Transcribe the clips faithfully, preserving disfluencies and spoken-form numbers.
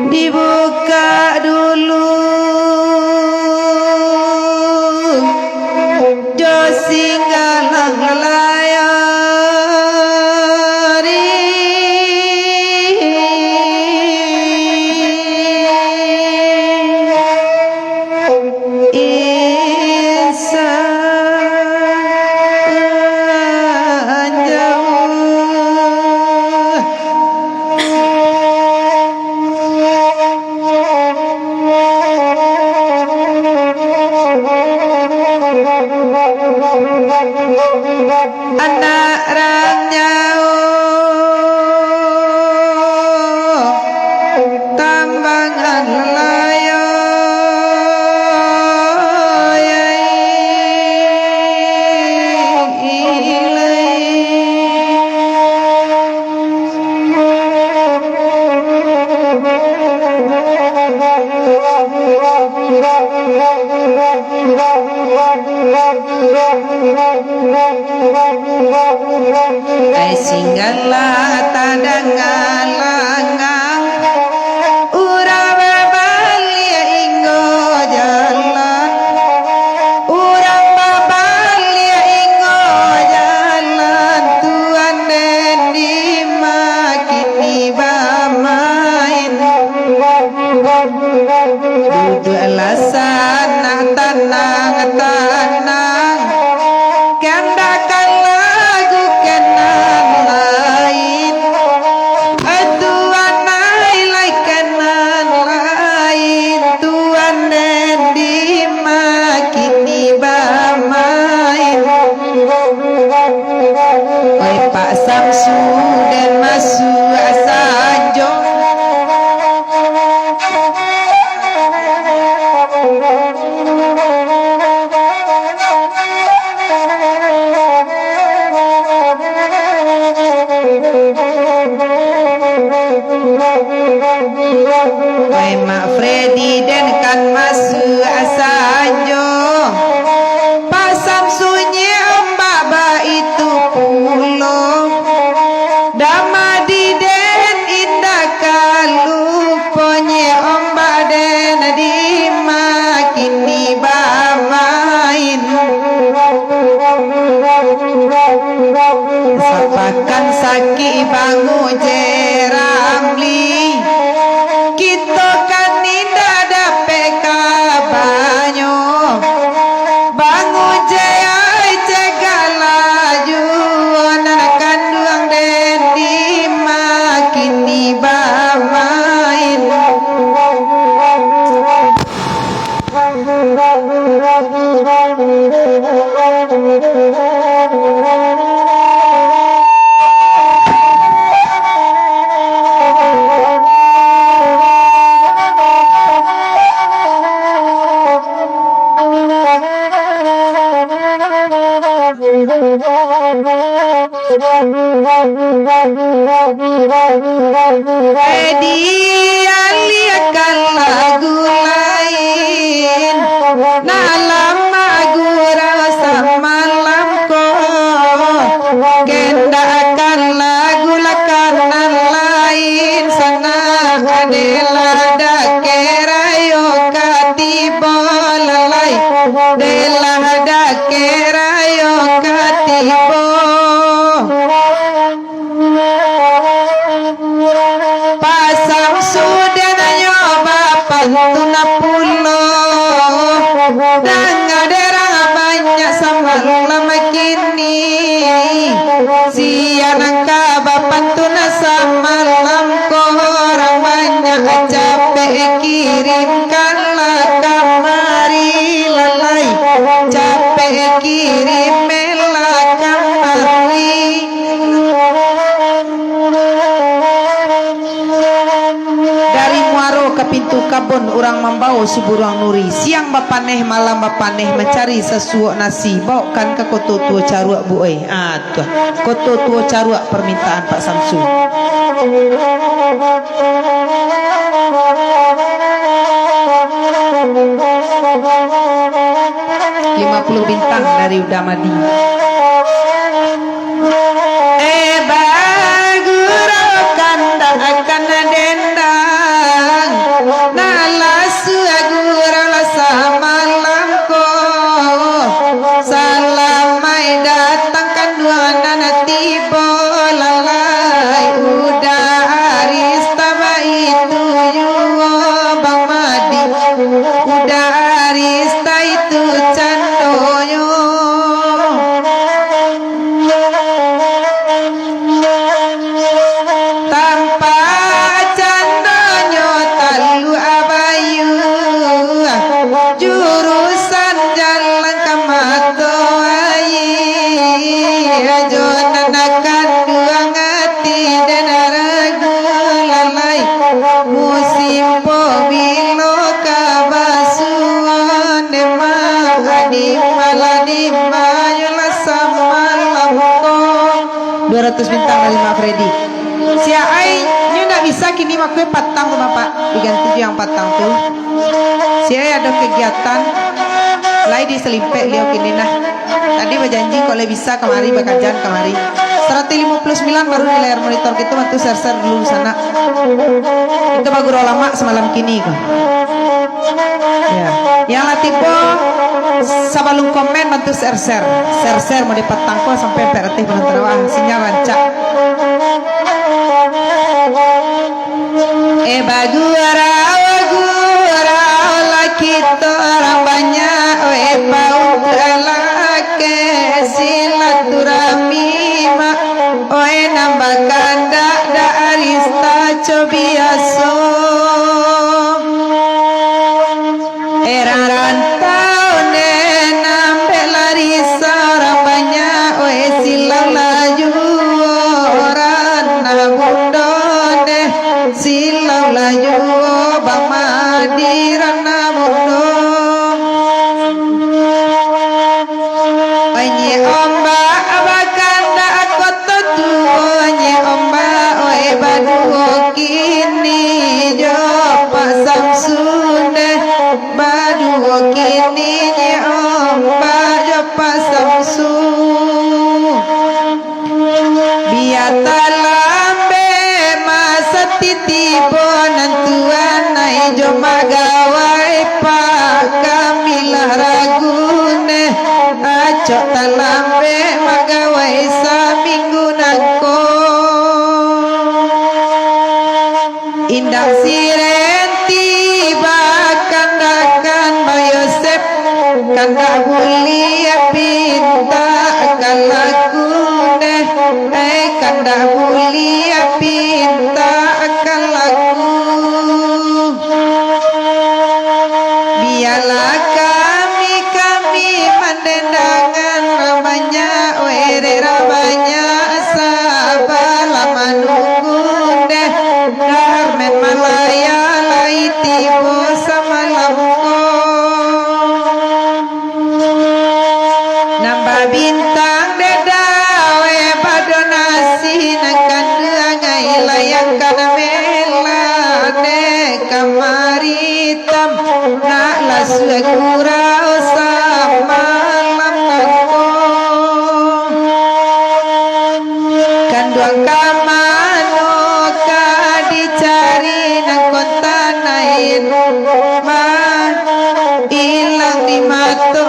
Dibukak dulu jo singgalang layari. Insan jauah. Anak ranjau tambangan layai. Ai singgalang tadanga langang, urang babaliak inggo jalan, urang babaliak inggo jalan, tuan den di ma kini bamain. Duduaklah sanak tanang-tanang, kandakan lagu ka nan lain. Ai tuan ai, lai ka nan lain, tuan den di ma kini bamain. Oi Pak Samsu, den masuak sanjo. Oi Mak Fredi, den kan masuak sanjo. Pak Samsu nyo ombak baitu pulo. Dama di den indak ka lupo nyo ombak den di ma kini bamain. Sapakan sakik bangun je Ramli. Kito kan indak dapek kabanyo. Bangun je ai cegaklah juo, nan kanduang den di ma kini bamain. Edi aliakan lagu lain, nak lama gurau samalam ko. Kendakan lagu lakar nan lain, sanak adelah dakek rayo ka tibo lalai. Adelah dakek rayo ka tibo. Pak Samsu den nyo bapantun pulo. Danga derang banyak samalam kini. Sia nan ka bapantun samalam ko, urang banyak capek kirimkanlah kamari lalai. Capek kirimlah kamari. Dari muaro ka pintu kabun, urang mambao si buruang nuri. Siang bapaneh, malam bapaneh, mancari sasuok nasi. Baokan ka Koto Tuo Caruak, Bu, oi. Ah, tu. Koto Tuo Caruak, permintaan Pak Samsu. Lima puluh bintang dari Uda Madi. Eh, bagurau kandakan Terus bintang dari Mak Freddy. Si Aai, nyo ndak bisa kini makai patang tu, Bapak. Diganti jo yang patang tu. Si Aai ado kegiatan, lai disalimpek liau kini nah. Tadi bajanji kok lai bisa kamari, bakajan kamari. Saratus limo puluah sambilan baru di layar monitor kito, bantu share-share dulu sanak. Kito bagurau lamak samalam kini ko. Ya. Yang lah tibo, sabalum komen bantu share-share. Share-share mode patang ko sampai ampek ratuih penonton awak. Sinyal rancak. Eh, bagurau, bagurau lah kito urang banyak, eh, pauntuak lakeh silaturahmi, mak. Oi, nan bakandak dak arista co biaso. Erang rantau ne, nambek larisa urang banyak, oi, silau lah juo urang nan bundo ne, silau lah juo bamadiran nan bundo. Oi, nyek ombak bakandak koto tuo, nyek ombak, oi, baduo kini jo Pak Samsun deh, baduo kini nyek ombak jo Pak Samsun. Bia talambek masa titibo nan tuan, ai jo magawai Pak, kami lah ragu neh, acok talambek magawai saminggu nangko. Indak sirenti bakandakan Bayosep, kandak buliah pintak ka laku deh, eh, kandak buliah pintak ka laku. Bialah kami, kami mandendangan, banyak wereh, banyak sabalah manunggu deh. Darmen Malaya lai tibo samalam ko. Nan babintang dek dawek badonasi, nan kanduang ai layangkan melah dek kamari tam, nak lah sugurau samalam nangko. Kanduang ka mano ka dicari, nan kontan ai mah ilang di mato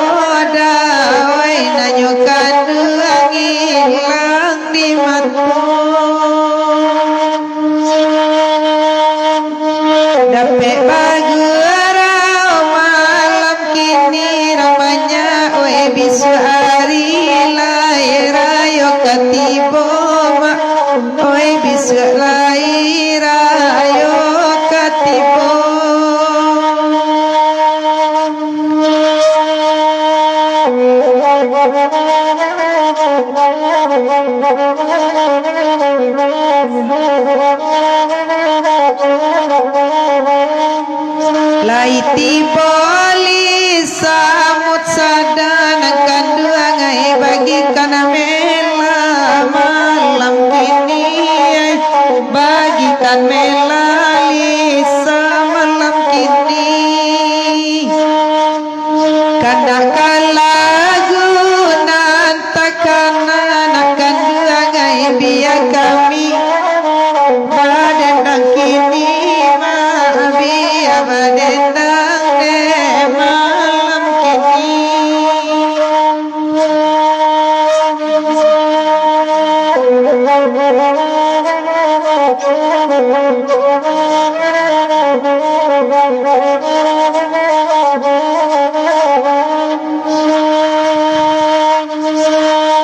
dawai, nanyo kanduang ilang di mato. Dapek bagurau malam kini, ramainya, oi, bisuak ari lai rayo ka tibo, mak. Oi, bisuak lai rayo ka tibo. Lai tibo li samut sada, nan kanduang ai bagikan melah malam kini ai, bagikan melah li samalam kini. Kandak ka lagu nan takana, nan kanduang ai bia kami badendang kini, mak, bia badendang dek malam kini.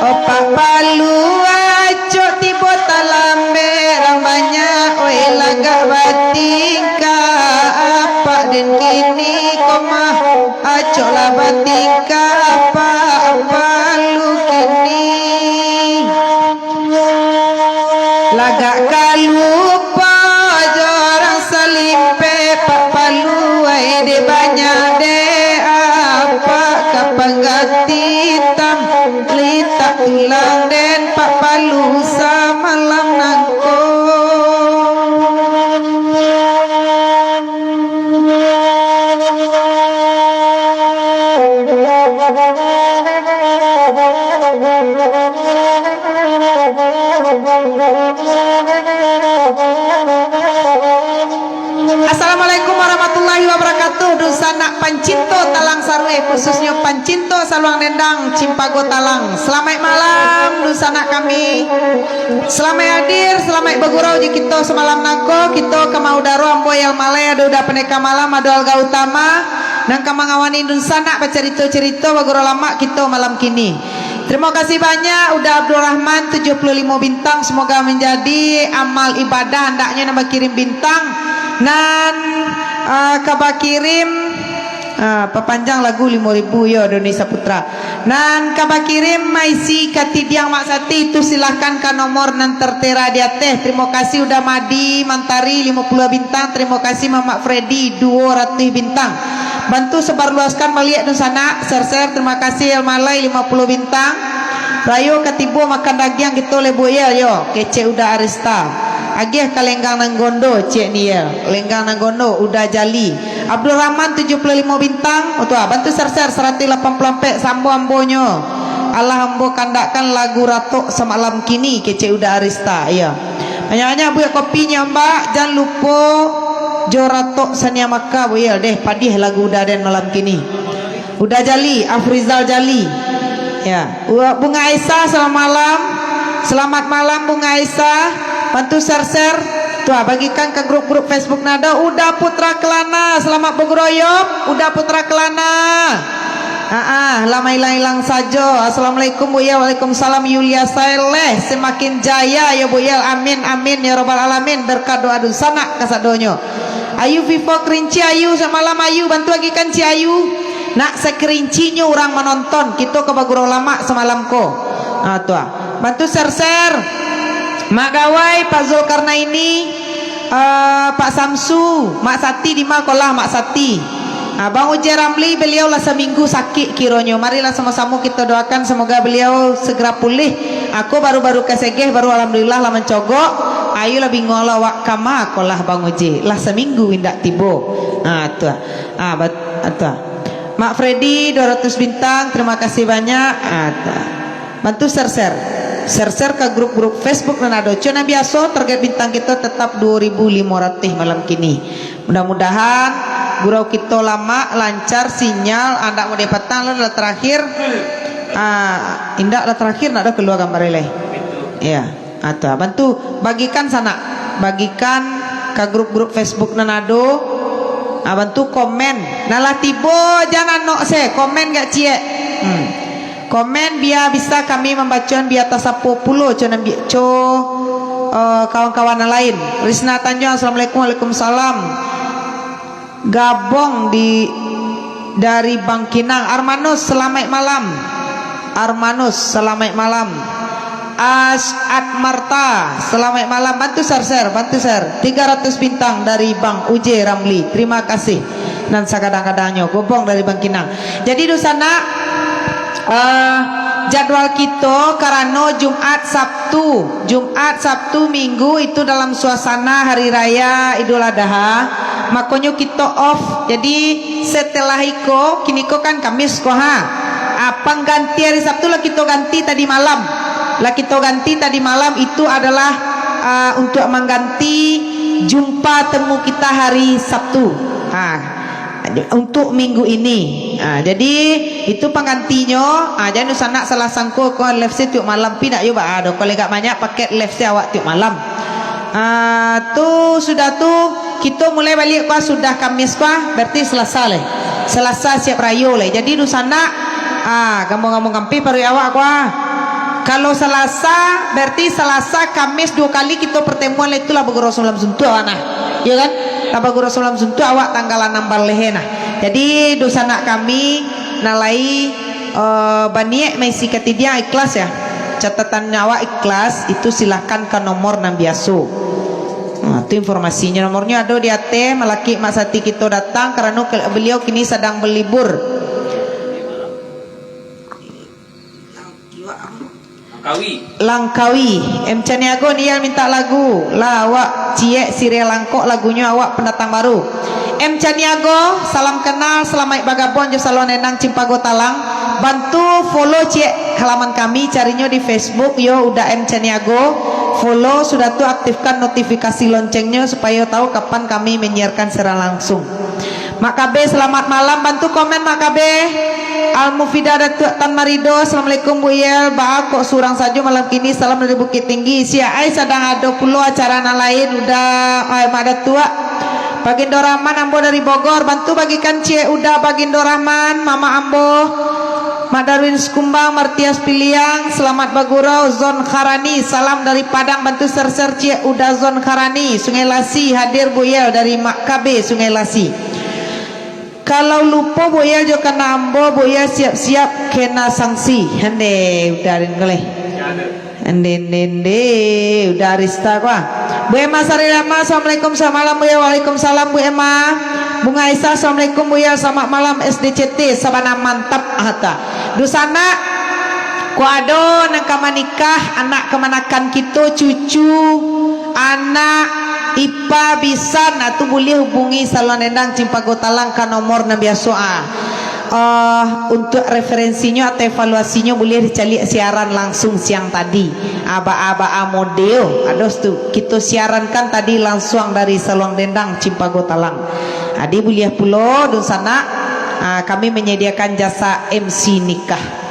Opak palu acok tibo talambek, rang banyak, oi, lagak batingkah, apak den kini ko mah. Acok lah batingkah Pak Palu kini. Lagak ka lupo jo rang salimpek Pak Palu, ai dek banyak dek apak ka pangganti tam, litak tulang den Pak Palu sam. Assalamualaikum warahmatullahi wabarakatuh. Dunsanak pancinto Talang Sarue, khususnyo pancinto Saluang Dendang, Cimpago Talang. Salamaik malam, dunsanak kami. Salamaik hadir, salamaik bagurau jo kito samalam nangko. Kito ka maudaro ambo Yal Malai, ado Uda Pandeka Malam, ado Alga Utama, nan ka mangawani dunsanak bacarito-carito bagurau lamak kito malam kini. Terima kasih banyak Uda Abdul Rahman tujuh puluh limo bintang, semoga menjadi amal ibadah andaknyo nan bakirim bintang, nan, ah, ka bakirim, ah, papanjang lagu limo ribu yo, Doni Saputra. Nan ka bakirim maisi katidiang Mak Sati tu, silahkan ka nomor nan tertera di ateh. Terima kasih Uda Madi Mantari limo puluah bintang, terima kasih Mamak Freddy dua ratus bintang. Bantu sebarluaskan baliak dunsanak, share-share, terima kasih Yal Malai limo puluh bintang. Rayo ka tibo makan dagiang kito leh Buk Yal yo, kecek Uda Arista. Agiah ka Lenggang Nanggondo, cek ni Yal. Lenggang Nanggondo, Uda Jali. Abdul Rahman tujuh puluh limo bintang, oh tu ah, bantu share-share, saratuih lapan puluh ampek, sambo ambonyo. Alah ambo kandakkan lagu Ratok samalam kini, kecek Uda Arista, iyo. Banyak-banyak buek kopinyo, Mbak. Jan lupo jo Ratok Sania Maka, Buk Yal, deh, padiah lagu Uda den malam kini. Uda Jali, Afrizal Jali. Ya. Ua-, Bunga Aisyah, selamat malam. Selamat malam, Bunga Aisyah. Bantu share-share. Tu ah, bagikan ka grup-grup Facebook nan ado. Uda Putra Kelana, selamat bagurau yo, Uda Putra Kelana. Ah, ah, lah mailang-ilang sajo. Assalamualaikum, Buya. Waalaikumsalam, Yulia Saleh. Semakin jaya, yo, Buya. Amin, amin, ya rabbal alamin. Berkat doa dunsanak kasadonyo. Ayu Vivo Kerinci, Ayu, samalam, Ayu. Bantu agikan si Ayu. Nak sekerinchinyo urang manonton. Kito ka bagurau lamak samalam ko. Ah, tu ah. Bantu share-share. Mak Gawai, Pak Zulkarnaini, eh, Pak Samsu, Mak Sati, di ma ko lah Mak Sati? Ah, Bang Uje Ramli, beliau lah saminggu sakik kironyo. Marilah samo-samo kito doakan semoga beliau segera pulih. Ako baru-baru ka segeh, baru alhamdulillah lah mancogok. Ayu lah bingung lah, awak ka ma ko lah Bang Uje? Lah saminggu indak tibo. Ah, tu ah. Ah, bat-, ah, tu ah. Mak Freddy, dua ratus bintang, terima kasih banyak. Ah, tu ah. Bantu share-share. Share-share ka grup-grup Facebook nan ado. Cuma biaso, target bintang kito tetap dua ribu limo ratus malam kini. Mudah-mudahan gurau kito lamak, lancar sinyal, andak mode patang lah, lah terakhir. Ah, indak lah terakhir, nak dah keluar gambar lai. Ya. Ah, tu, bantu bagikan sanak. Bagikan ka grup-grup Facebook nan ado. Ah, bantu komen. Nah, lah tibo jan anok se, komen gak ciek. Hmm. Komen bia bisa kami mambacoan, bia tasapo pulo co nan bi-, co, eh, kawan-kawan nan lain. Risna Tanjuang, assalamualaikum. Waalaikumsalam. Gabong di, dari Bangkinang. Armanus, salamaik malam. Armanus, salamaik malam. As'ad Marta, salamaik malam. Bantu share-share, bantu share. Tiga ratus bintang dari Bang Uje Ramli. Terima kasih. Nan sagadang-gadangnyo, gobong dari Bangkinang. Jadi, dunsanak, eh, jadwal kito karano Jumat, Sabtu, Jumat, Sabtu, Minggu itu dalam suasana hari raya Idul Adha, makonyo kito off. Jadi, setelah iko, kiniko kan Kamis ko, ha. Ah, pangganti hari Sabtu lah kito ganti tadi malam. Lah kito ganti tadi malam itu adalah, ah, untuk mangganti jumpa temu kita hari Sabtu. Ah, untuk minggu ini. Ah, jadi, itu panggantinyo. Ah, jan dunsanak salah sangko ko live se tiok malam, pi nak yo ba ado. Kalau agak banyak paket live se awak tiok malam. Ah, tu sudah tu, kito mulai baliak ko sudah Kamis ko, berarti Selasa lai. Selasa siap rayo lai. Jadi, dunsanak, ah, gambung-gambung kampi paruik awak ko. Kalau Salasa, berarti Salasa, Kamis, duo kali kito pertemuan lah, itulah bagurau samalam suntuak awak nah. Iyo kan? Lah bagurau samalam suntuak awak tanggal anam baleh nah. Jadi, dunsanak kami, nan lai, eh, baniaik maisi katidiang ikhlas ya. Catatan awak ikhlas, itu silahkan ka nomor nan biaso. Nah, tu informasinyo. Nomornyo ado di ateh, malakik Mak Sati kito datang, karano ke-, beliau kini sadang berlibur. Langkawi. Langkawi. M Caniago Nial minta lagu. Lah, awak ciek siriah langkok lagunyo, awak pendatang baru. M Caniago, salam kenal, salamaik bagabuang jo Salon Dendang Cimpago Talang. Bantu follow ciek halaman kami, carinyo di Facebook, yo, Uda M Caniago. Follow, sudah tu aktifkan notifikasi loncengnya supayo tahu kapan kami menyiarkan siaran langsung. Mak Kabe, selamat malam. Bantu komen, Mak Kabe. Almufida Datuak Tan Marido, Assalamualaikum, Bu Yel. Baa kok surang sajo malam kini? Salam dari Bukittinggi. Siak ai, sadang ado pulo acara nan lain, Uda, ai, Mak Datuak. Bagindo Rahman, ambo dari Bogor. Bantu bagikan ciek Uda, Bagindo Rahman, Mama ambo, Mak Darwin Sekumbang, Martias Piliang, selamat bagurau, Zon Kharani, salam dari Padang, bantu share-share ciek Uda Zon Kharani, Sungai Lasi, hadir Bu Yel dari Mak Kabe, Sungai Lasi. Kalau lupo Bu Yel jo kanai ambo, Bu Yel siap-siap kena sanksi. Hande, Uda rin kaleh. Ende, ende, ende, Uda Arista ko ah. Bu Emma Sarilama, Assalamualaikum, selamat malam, Bu Yel. Waalaikumsalam, Bu Emma. Bunga Aisyah, Assalamualaikum, Bu Yel. Selamat malam, S D C T, sabana mantap, hata. Dunsanak, kok ado nan ka manikah, anak kamanakan kito, cucu, anak, ipa, bisan, ah, tu buliah hubungi Salon Dendang Cimpago Talang ka nomor nan biaso, ah. Eh, untuk referensinyo atau evaluasinyo buliah dicaliak siaran langsung siang tadi. Aba-aba model, ados tu, kito siarankan tadi lansuang dari Salon Dendang Cimpago Talang. Jadi buliah pulo, dunsanak, ah, kami menyediakan jasa M C nikah.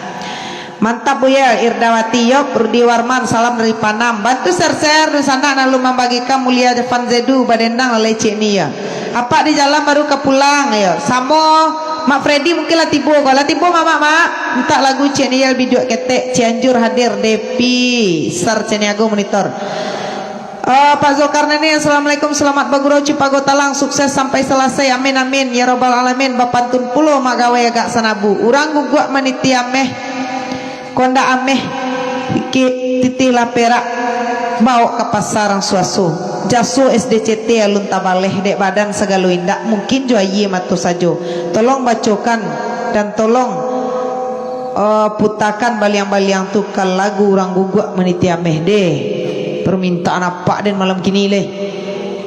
Mantap, Bu Yel. Irdawati, yop. Rudi Warman, salam dari Panam. Bantu share-share, dunsanak nan alun mambagikan, Mulia Jafan Zedu, badendang lalai ciek ni, yo. Apak di jalan baru ka pulang, yo. Samo Mak Freddy mungkin lah tibo ko. Lah tibo, Mak, Mak, Mak? Mintak lagu ciek ni, Yel, Biduak Ketek, Cianjur hadir, Depi, Sar Caniago monitor. Eh, Pak Zulkarnaini, Assalamualaikum, selamat bagurau Cimpago Talang, sukses sampai selesai, amin, amin, ya robbal alamin. Bapantun pulo Mak Gawai agak sanabu, urang guguak maniti ameh, kondak ameh, ki-, titih lah perak, bawok ka pasa rang suaso, jaso S D C T alun tabaleh, dek badan sagalo indak, mungkin jo ayie mato sajo, tolong bacokan, dan tolong eh, putakan baliang-baliang tu ka lagu urang guguak maniti ameh deh. Permintaan apak den malam kini leh.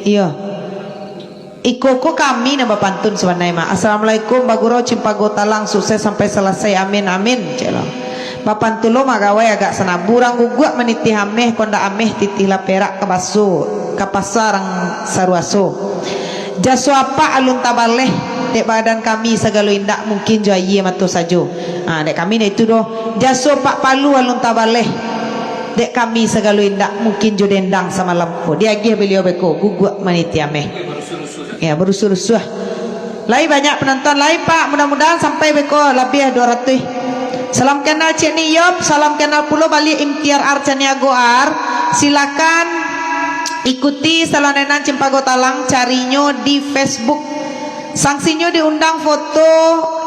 Iyo. Iko ko kami nan bapantun sabanai mah. Assalamualaikum, bagurau Cimpago Talang, sukses sampai salasai. Amin, amin. Cek lo. Bapantun lo Mak Gawai agak sanabu, urang guguak maniti ameh, kondak ameh titih lah perak ka baso, ka pasa rang saruaso. Jaso apak alun tabaleh, dek badan kami sagalo indak mungkin jo ayie mato sajo. Ha, dek kami ndak itu doh. Jaso Pak Palu alun tabaleh, dek kami sagalo indak mungkin jo dendang samalam ko. Diagiah baliau beko, guguak maniti ameh. Ya, barusuah-rusuah. Lai banyak penonton, lai, Pak. Mudah-mudahan sampai beko labiah dua ratuih. Salam kenal Cik Niyop, salam kenal pulo baliak Imtiar Ar Caniago Ar. Silakan ikuti Salon Dendang Cimpago Talang, carinyo di Facebook. Sangsinyo diundang foto,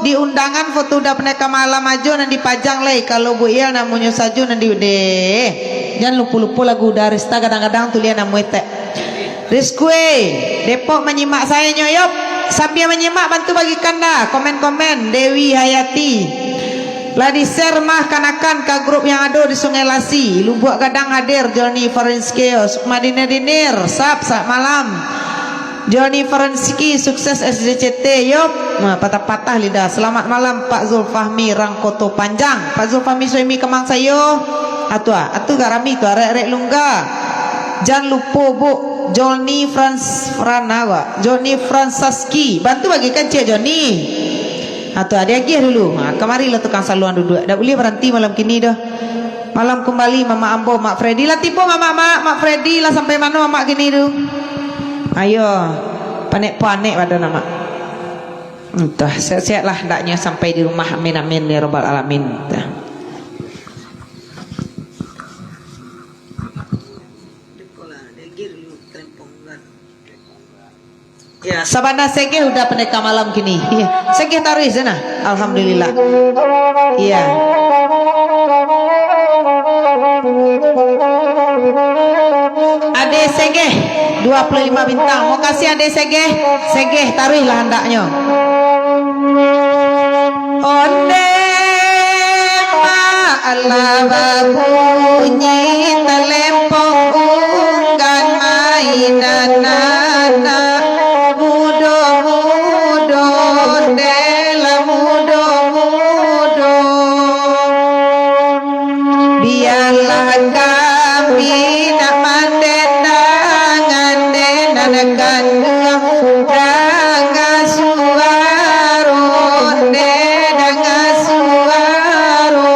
diundangan foto Uda Pandeka Malam ajo nan dipajang lai. Kalau Bu Yel namonyo sajo nan di, deh. Jan lupo-lupo lagu Uda Arista, kadang-kadang tulian namo etek. Rizkue, Depok manyimak sae nyo, yop. Sambia manyimak, bantu bagikan dah komen-komen. Dewi Hayati. Lah di-share mah kanakan ka grup yang ado di Sungai Lasi. Lubuak Gadang hadir, Joni Farinskio, Sukma Dinir-Dinir, sap, sap malam. Joni Farinski, sukses S D C T, yop. Nah, patah-patah lidah. Selamat malam, Pak Zulfahmi, rang Koto Panjang. Pak Zulfahmi Soimi Kemang Sayo. Atu, ah, atu garami tu, arek-arek Lungga. Jan lupo, Bu. Joni Frans-, Fran, apo? Joni Fransaski. Bantu bagikan ciek Joni. Ha, tu, ah, diagiah dulu. Ha, kamarilah tukang saluang duduak. Dak buliah baranti malam kini doh. Malam kumbali, Mamak ambo, Mak Freddy. Lah tibo, Mamak, Mak, Mak Freddy. Lah sampai mano Mamak kini tu? Ayo. Panek-panek badan Mamak. Entah, sehat-sehatlah hendaknyo sampai di rumah. Amin, amin, ya rabbal alamin. Entah. Ya, sabana segeh Uda Pandeka Malam kini. Ya, segeh taruih sana. Alhamdulillah. Ya. Ade segeh dua puluh lima bintang. Makasih Ade segeh. Segeh taruihlah handaknyo. Onde ma alah babunyi talempong unggan mainan anak mudo. Kanduang danga suaro, nde danga suaro.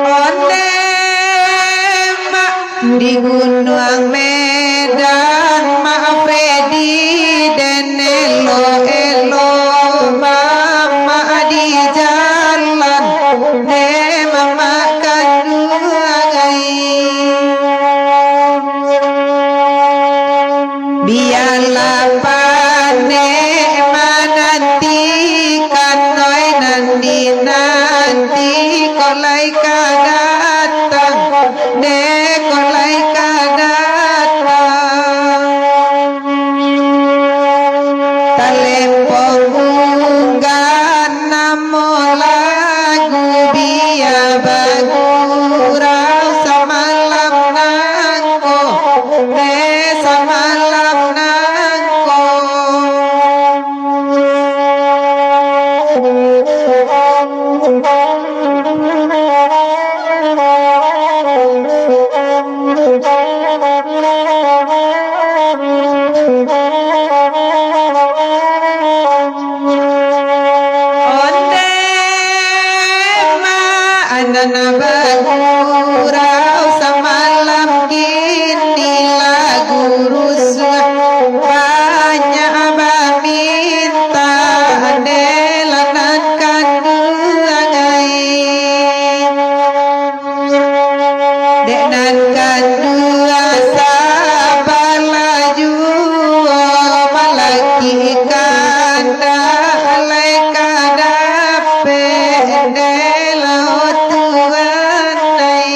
Onde mak di Gunuang Medan, mak Fredi den elo-elo, mamak di jalan, nde mamak kanduang ai. Bialah panek manantikan, oi, nan dinanti ko lai ka datang, dek ko lai ka datang. Talempong unggan namo lagu, bia bagurau samalam nangko, eh, samalam nangko. Onde ma anan bagurau samalam, kini lagu rusuah, banyak baminta, dek lah nan kanduang ai. Dek nan kanduang sabalah juo, malaki kandak lai ka dapek, dek lah tuan ai.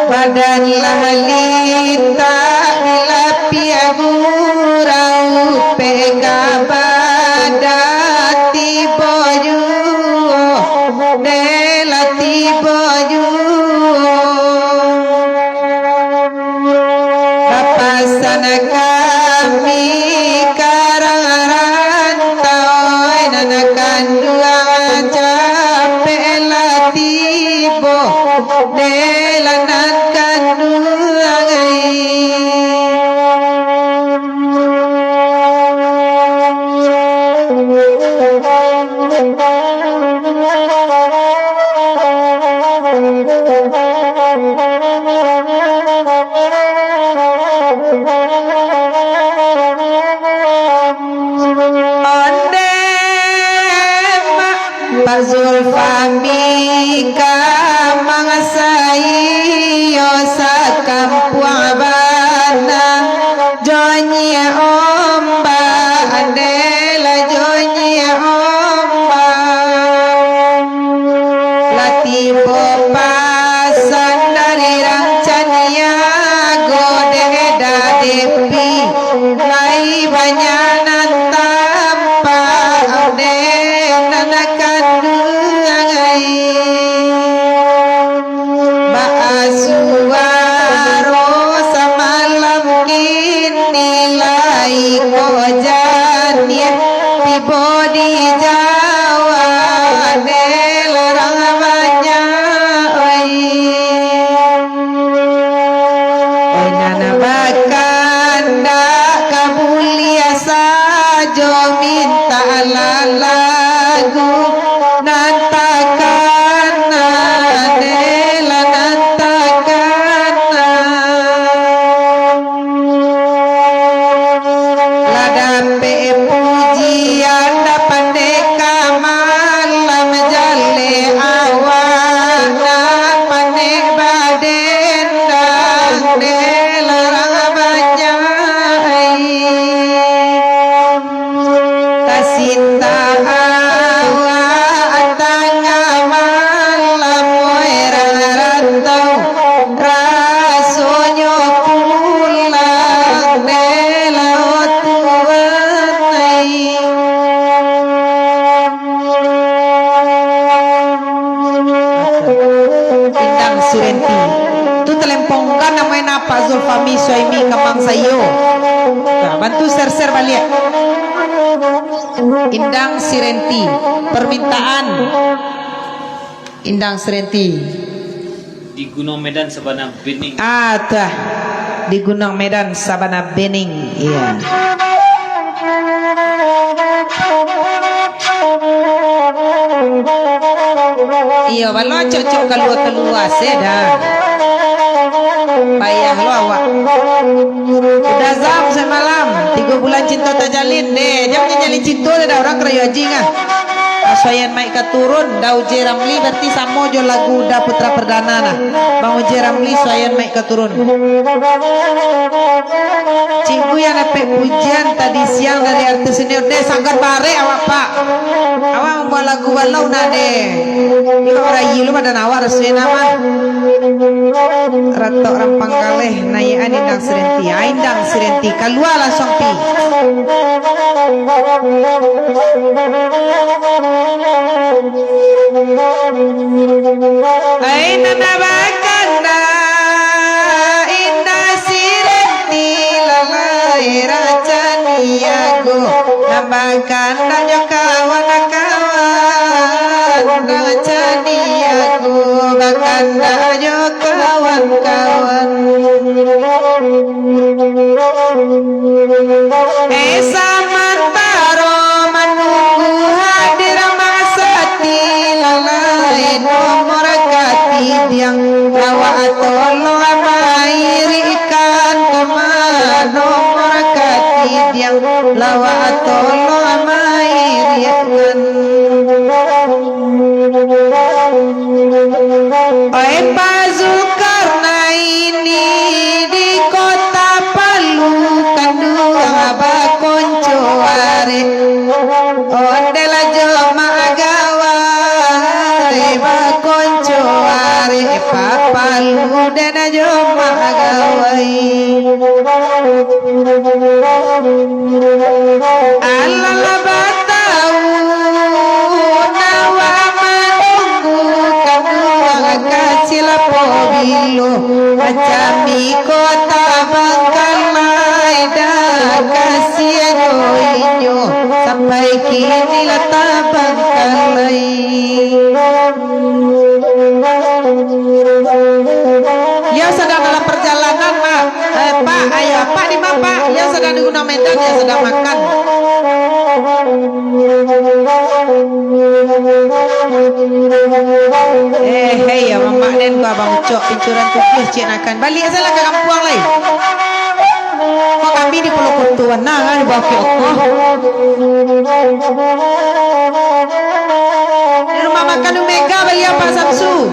Badan lah litak, dilapiah gurau, peka badan tibo juo, dek lah tibo juo. Bapasan kami ka rantau, nan kanduang capek lah tibo, dek lah nan kanduang ai. Onde ma Pak Zulfami ka mangsai yo sakampuang bana, jo nyiak ombak, dek lah jo nyiak ombak. Lah tibo pasan dari Rancak Niago, dek Dadepi, lai banyak nan tampak, dek nan kanduang ai. Baa suaro samalam, kini lai ko janiah, tibo di Jawa, dek lah urang banyak ai. Oi, nan bakandak ka buliah sajo, mintaklah lagu nan takana, dek lah nan takana. Lah dapek pujian, lah pandai ka malam, jaleh awak nan pandai badendang, dek lah urang banyak ai. Tasinta awak tangah malam, oi, urang rantau, rasonyo pulang, dek lah tuan ai. Indang Sirenti. Tu talempong unggan namo Pak Zulfami Suhaimi Kamang Sayo. Nah, bantu share-share baliak. Indang Sirenti. Permintaan Indang Srenti. Di Gunuang Medan Sabana Bening. Ah, tah. Di Gunuang Medan Sabana Bening. Iya. Iyo, balo acok-acok kalua-kalua se dah. Payah lo awak. Udah zam samalam, tigo bulan cinto tajalin deh. Jan manjalin cinto deh dah, urang karajo haji ngah. Suaian maik ka turun, Daud J Ramli, berarti samo jo lagu Uda Putra Perdana nah. Bang J Ramli, Suaian maik ka turun. Cikgu yang dapek pujian tadi siang dari artis senior, deh, sanggar barek awak, Pak. Awak mambuek lagu balau nah, deh. Iko rayi lu pada nawar suai nama. Ratok Rampang Kaleh, naiak an Indang Srenti. Ah, Indang Srenti, kalua langsuang pi. Ai nan bakanda Indah Sirenti, lalai rancak niago, nan bakanda jo kawan-kawan, rancak niago, bakanda jo kawan-kawan. Eh, samantaro manunggu hadir Mak Sati, lalai nomor katidiang, lawak tolong mairikan kama nomor katidiang, lawak tolong mairikan. Oi, Pak Zulkarnaini di kota Palu, kanduang bakonco arek. Onde lah jo mak gawai, bakonco arek, Pak Palu den jo mak gawai. Alah lah batahun awak manunggu, kanduang kacil apo bilo, macam iko tabangkalai, dah kasian jo inyo, sampai kini lah tabangkalai. Beliau sadang dalam perjalanan, Mak. Eh, Pak, ayo, Pak, di ma, Pak? Beliau sadang di Gunuang Medan, beliau sadang makan. Eh, hei, ya, mamak den ko Abang Ucok, Pincuran Tujuah, ciek nakan. Baliak sajolah ka kampuang lai. Kok kami di Pulau Koto bana, kan, di bawah kiok ko. Di rumah makan Omega, baliak Pak Samsu.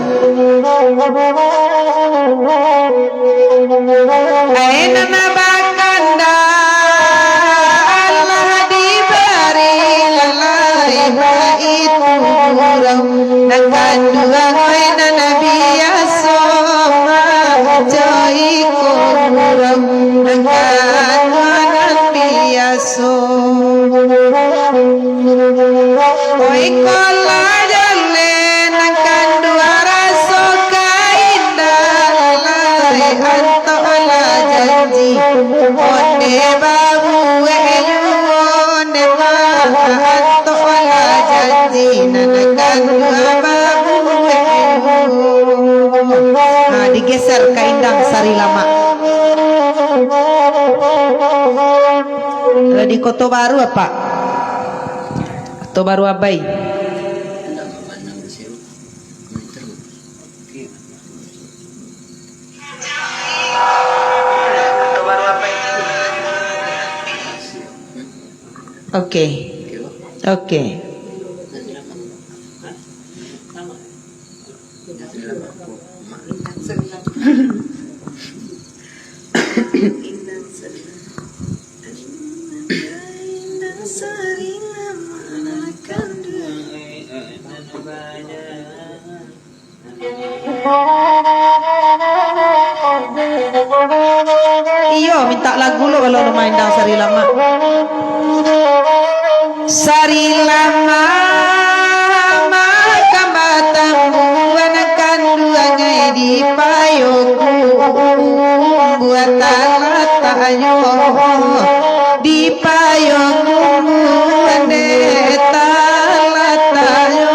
Ai nan bakanda, alah dibari lalai baitu urang. Nan kanduang ai nan biaso, maco iko urang. Nan kanduang nan biaso. Oi, ko lah jaleh nan kanduang raso ka indak, lalai antok lah janji. Onde babuek juo, onde ma antok lah janji, nan kanduang babuek juo. Ha, digeser ka Indang Sari Lamak. Kalau di Koto Baru, Apak? Koto Baru Abai. Oke. Oke. Iyo, mintak lagu lo kalau rumah Indang Sari Lamak. Sari Lamak, makan batambuan kanduang ai di payoku, buatan lataknyo di payoku, buatan dek talataknyo.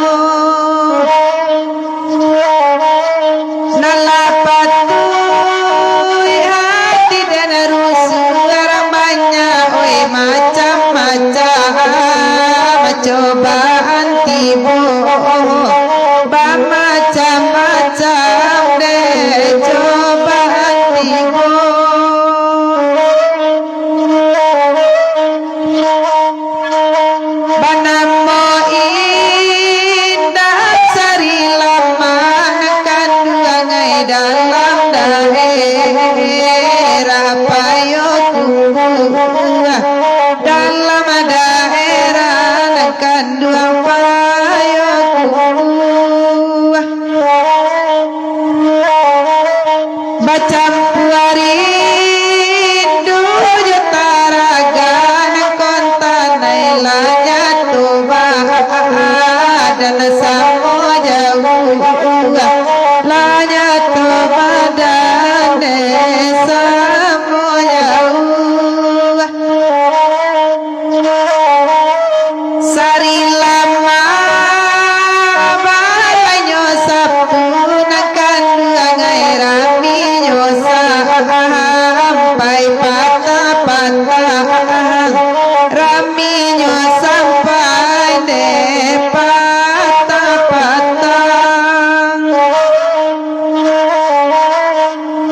Cobaan tibo, bamacam-macam dek cobaan tibo. Banamo indak Sari Lamah, nan kanduang ai dalam daerah Payokumbuah, dalam daerah nan kanduang Payokumbuah. Bacampua rindu jo taragan, kontan ai lah nyato badan samo jauah, lah nyato badan dek samo jauah. Sari Lamah balanyo sapu, nan kanduang ai raminyo sampai patah-patah, raminyo sampai dek patah-patah.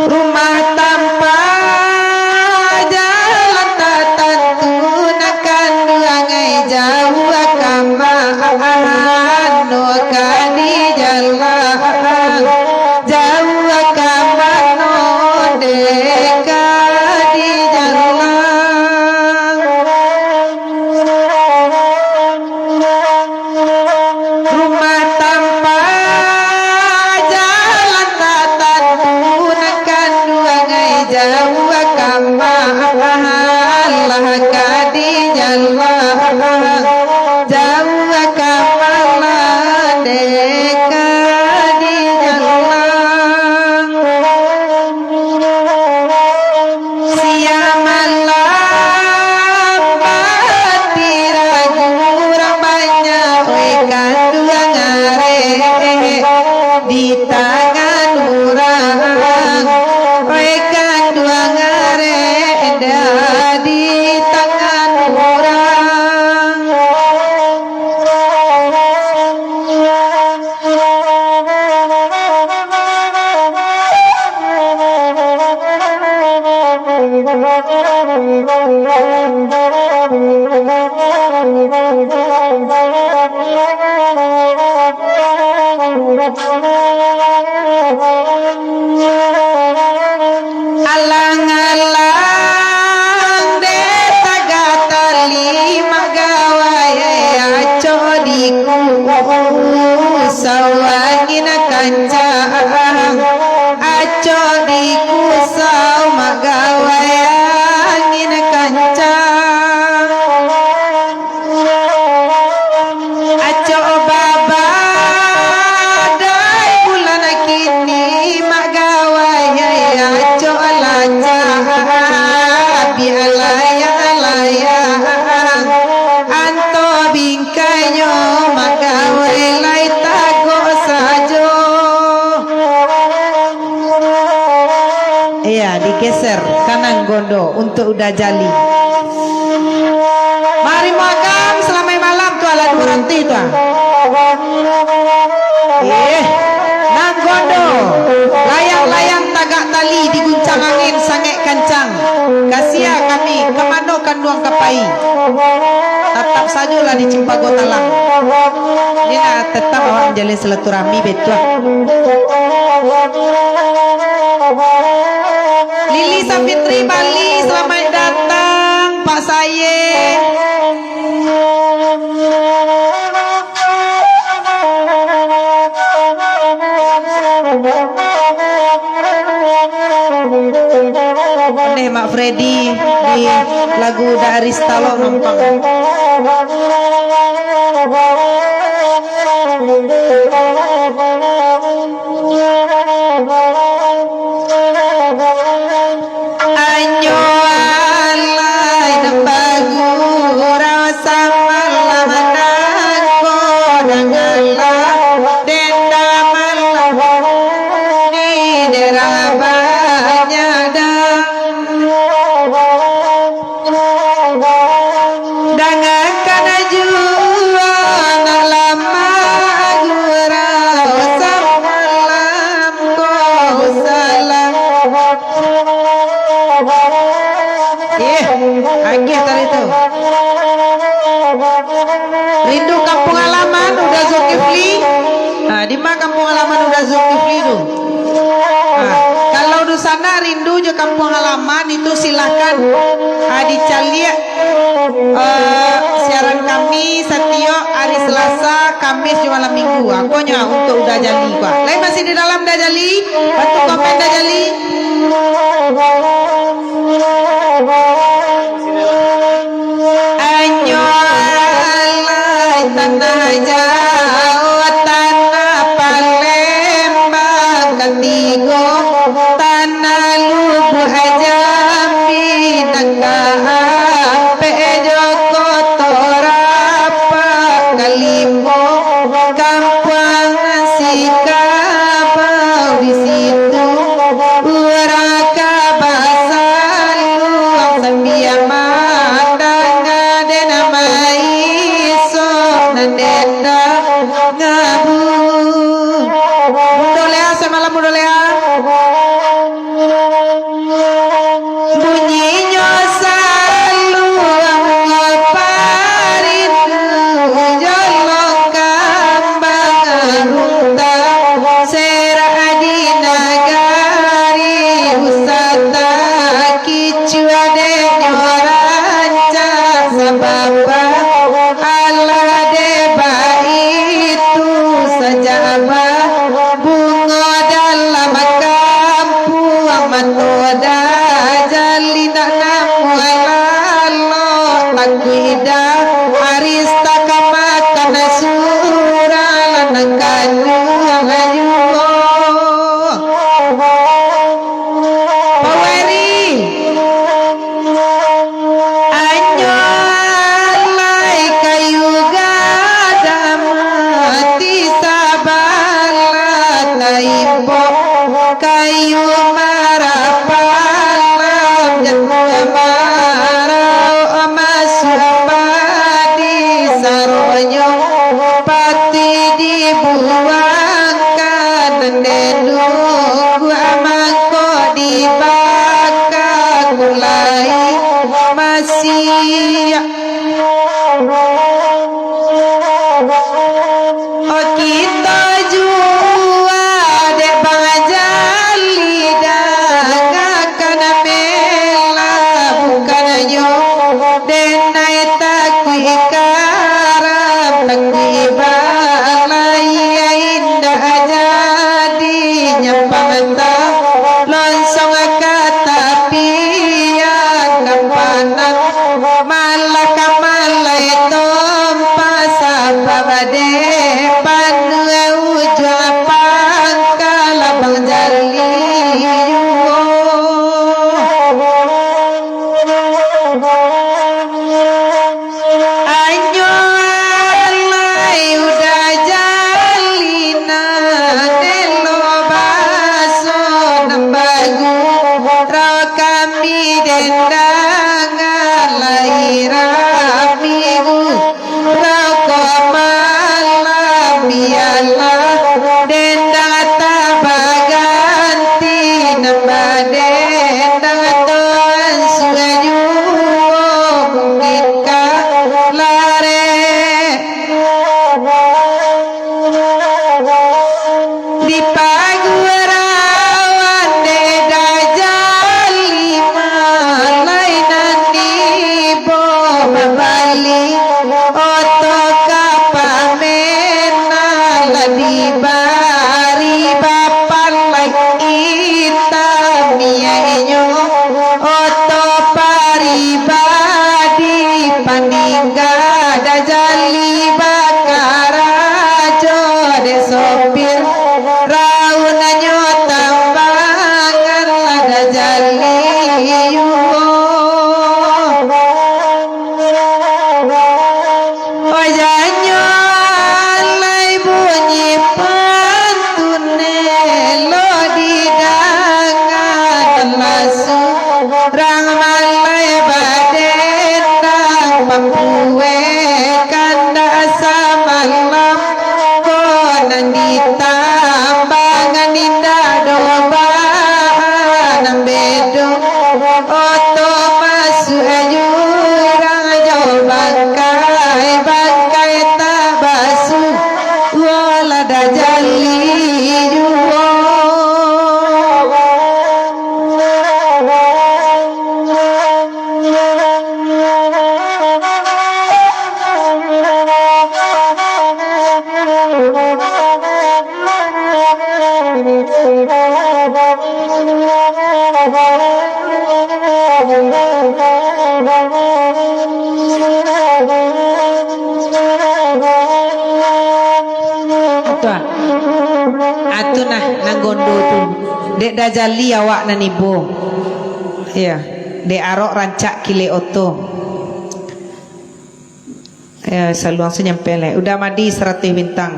Rumah tampak jalan tak tantu, nan kanduang ai jauah ka mano ka dijalan, jauah ka mano dek ka dijalan. Rumah tampak jalan tak tantu, nan kanduang ai jauah ka mano ka dijalan, jauah ka mano dek ka dijalan. Siang malam batiragu urang banyak, oi kanduang arek di tangan urang, oi kanduang arek di tangan urang. Alang-alang dek tagak tali, mak gawai acok dikusau angin kancang, acok dikusau mak gawai angin kancang. Acok babadai bulan kini, mak gawai acok lah cabiak layang-layang, anto bingkainyo mak gawai lai tagok sajo. Iya, digeser kanang gondo untuak udah jali. Mari muagam, salamaik malam tu, alah duo ratih tu, ah. Eh, nang gondo, layang-layang tagak tali diguncang angin sangaik kancang. Kasiah kami, ka mano kanduang ka pai? Tatap sajolah di Cimpago Talang. Ni lah, tetap awak manjalin silaturahmi, betul. Lili Safitri Bali, salamaik datang, Pak Saye. Ondeh Mak Freddy di lagu Dari Stalok Mampang. Anyo alai nan bagurau samalam, nangko nan alah dendam malam di daerah Banyadang. Dangakan jua Rindu kampung halaman Uda Zulkifli? Ha, di ma kampung halaman Uda Zulkifli tu? Ha, kalau dunsanak rindu jo kampung halaman itu, silahkan, ha, dicaliak, eh, siaran kami satiok hari Selasa, Kamis, jo malam Minggu. Ha, ko nyo untuak Uda Jali ko. Lai masih di dalam Uda Jali? Bantu komen Uda Jali. Anyo alai tanah Jawa, tanah Palembang katigo, tanah Lubuak Jambi nan kaampek, jo Koto Rapak kalimo, kampuang nan sikabau di situ. Urang ka basaluang sambia mandanga, den maiso nan den dangabu. Bundo Lea, samalam Bundo Lea. Bunyinyo saluang parindu, jolong kambang runtang, serak di nagari wisata, kicuah dek nyo rancak sabab alah dek baitu sajak ba bungo dalam kampuang, mato Uda Jali nak namuah lalok, takuik Uda Arista ka makan surang nan kanyuang juo. Paweri. Anyo alai kayu gadang mati sabalah taimpok, kayu marapalam jatuah marau masuak padi saronyo. Pati dibuangkan nan den nunggu, mangko dibaka kulai masiak. Oh, kito juo dek Bang Jali, dangakan mela, bukannyo denai takuik karam, takuik balai, indak jadi nyampang ta lonsong ka tapian, ka panah malah ka malai to. Atu ah. Atu nah, nan gondo tu. Dek Dajali awak nan ibo. Iyo. Dek Arok rancak kilek oto. Iyo, saluang se nyampe lai. Uda Madi Saratuih Bintang.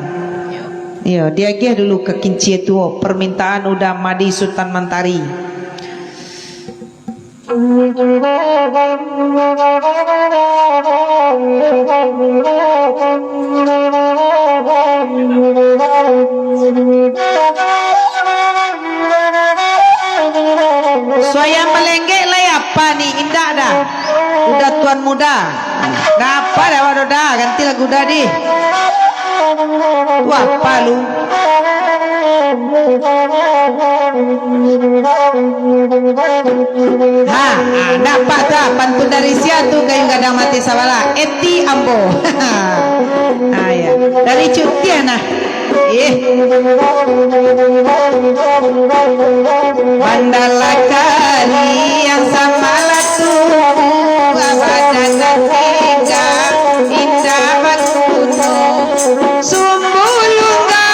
Iyo, diagiah dulu ka Kincia Tuo. Permintaan Uda Madi Sutan Mantari. Suayang Malenggek lai apa ni? Indak dah. Uda Tuan Muda. Napa dah, waduh dah. Ganti lagu dah, dih. Wah, palu. Ha, ha, ndak apak tu, pantun dari sia tu, kayu gadang mati sabalah. Eti ambo. Ha, ya. Dari Cutiah nah. Eh. Bandar Lakari yang samalah tu, badan tiga, indah bakuno. Sumbu Lungga,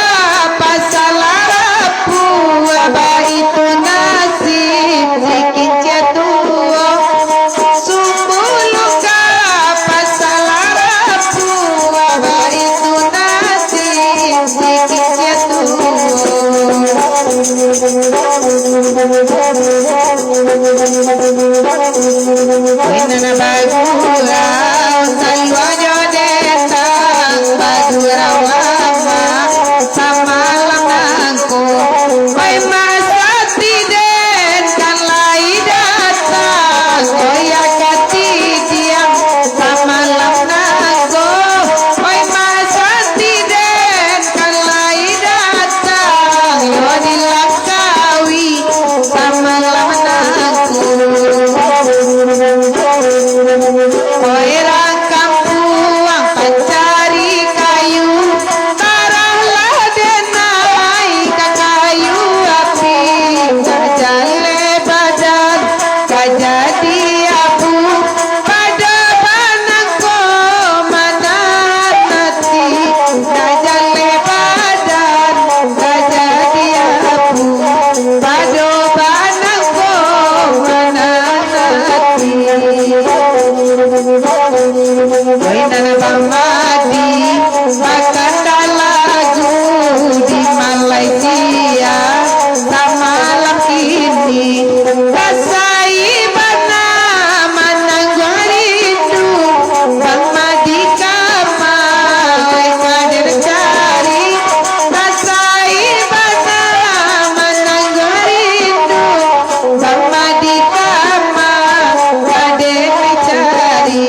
Pasar Larapu, baitu nasib si Kincia Tuo. Sumbu Lungga, Pasar Larapu, baitu nasib si Kincia Tuo. Inana bagurau, saluanyo desa, bagurau ama, samalam nangko. Oi masa tiden kan lai datang, oi akati diam, samalam nangko. Oi masa tiden kan lai datang, yo dilangkawi. Samalam nangko. Oi urang kampuang pancari kayu, tarahlah denai ka kayu api, ka jaleh badan, ka jadi abu, pado banangko manahan ati, ka jaleh badan, ka jadi abu. Pado banangko manahan ati. Oi nan bamadi, bakanta lagu di Malaysia, samalam kini, kasai bana manangguang rindu, bamadi kama, oi ka den cari, kasai bana manangguang rindu, bamadi kama ka den cari.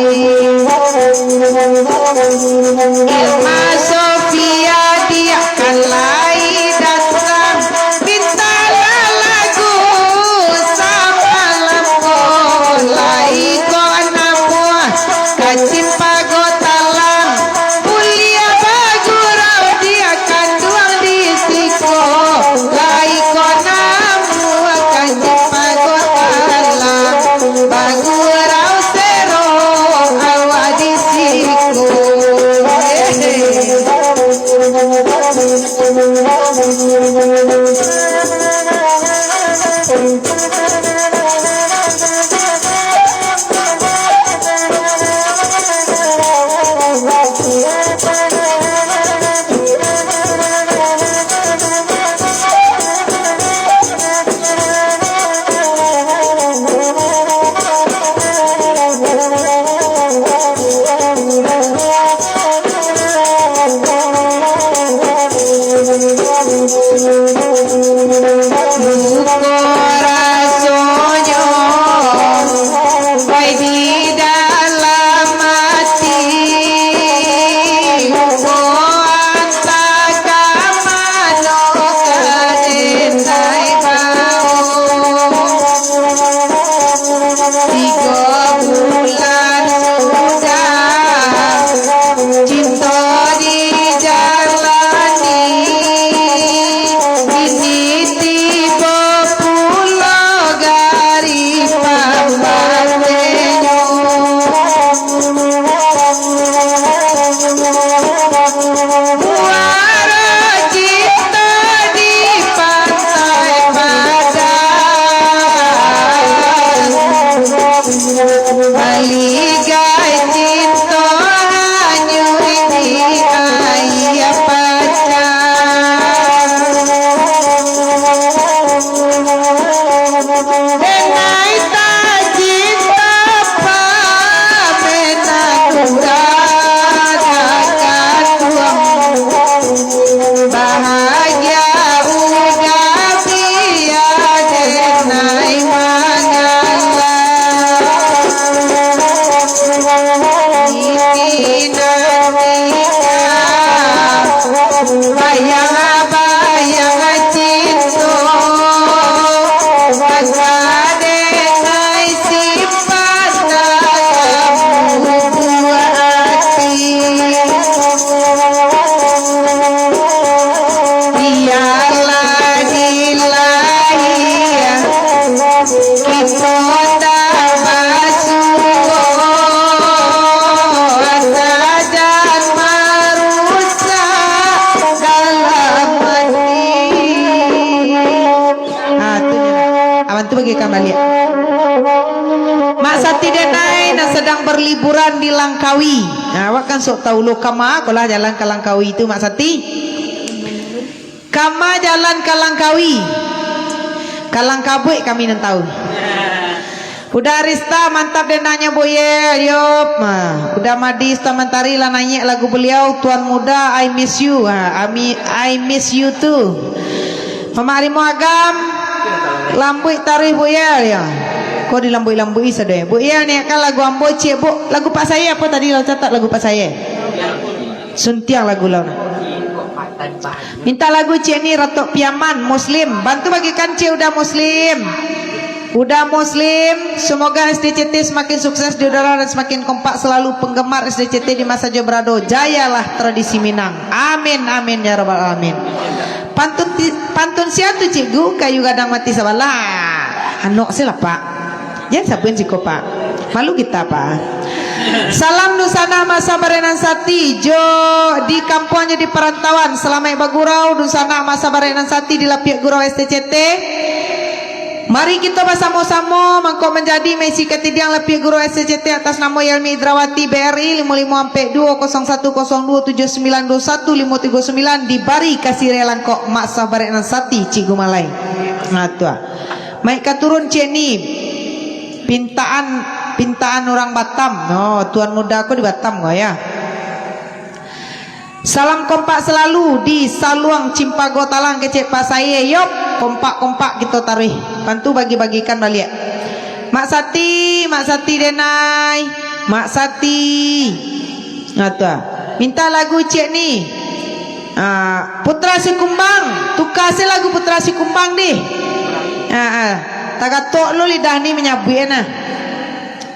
Jalan di Langkawi. Nah, awak kan sok tahu lo kama, ko lah jalan ka Langkawi tu, Mak Sati. Kama jalan ka Langkawi. Ka Langkabuik kami nan tahu. Uda Arista, mantap dendangnya, Buk Yel, yop. Nah, Uda Madi Sutan Mantari lah naiak lagu beliau, Tuan Muda, I Miss You. Ha, I mi-, I Miss You Too. Mamak Rimo Agam, lambuik taruih, Buk Yel, ya. Ko dilambuik-lambuik-i sadonyo. Buk Yel, naiakkan lagu ambo, ciek, Buk. Lagu Pak Saye apo tadi, lah catat lagu Pak Saye? Suntiang lagu lah. Minta lagu ciek ni, Ratok Piaman, Muslim. Bantu bagikan ciek Uda Muslim. Uda Muslim, semoga S D C T semakin sukses di udara dan semakin kompak selalu penggemar S D C T di masa jo barado. Jayalah tradisi Minang. Amin, amin, ya rabbal alamin. Pantun ti-, pantun sia tu, Cikgu? Kayu gadang mati sabalah. Anok se lah, Pak. Jan sabuik siko, Pak. Malu kita, Pak. Salam dunsanak masa barenan sati, jo di kampuangnyo di parantauan. Salamaik bagurau, dunsanak masa barenan sati di lapiak gurau S T C T. Mari kito basamo-samo mangko manjadi maisi katidiang lapiak gurau S T C T atas namo Yelmi Idrawati, B R I, limo limo ampek duo kosong satu kosong duo tujuh sambilan duo satu limo tigo sambilan, dibari kasih rela langkok masa barenan sati, Cikgu Malai. Nah, tu ah. Maik ka turun ciek ni. Pintaan, pintaan urang Batam. No, Tuan Muda ko di Batam ko, ya. Salam kompak salalu di Saluang Cimpago Talang, kecek Pak Saye. Yop, kompak-kompak kito taruih. Bantu bagi-bagikan baliak. Mak Sati, Mak Sati denai. Mak Sati. Nah, tu ah. Minta lagu ciek ni. Ah, Putra Sikumbang, tuka se lagu Putra Sikumbang dih. Ah, ah. Tagatok lo lidah ni manyabuik nah.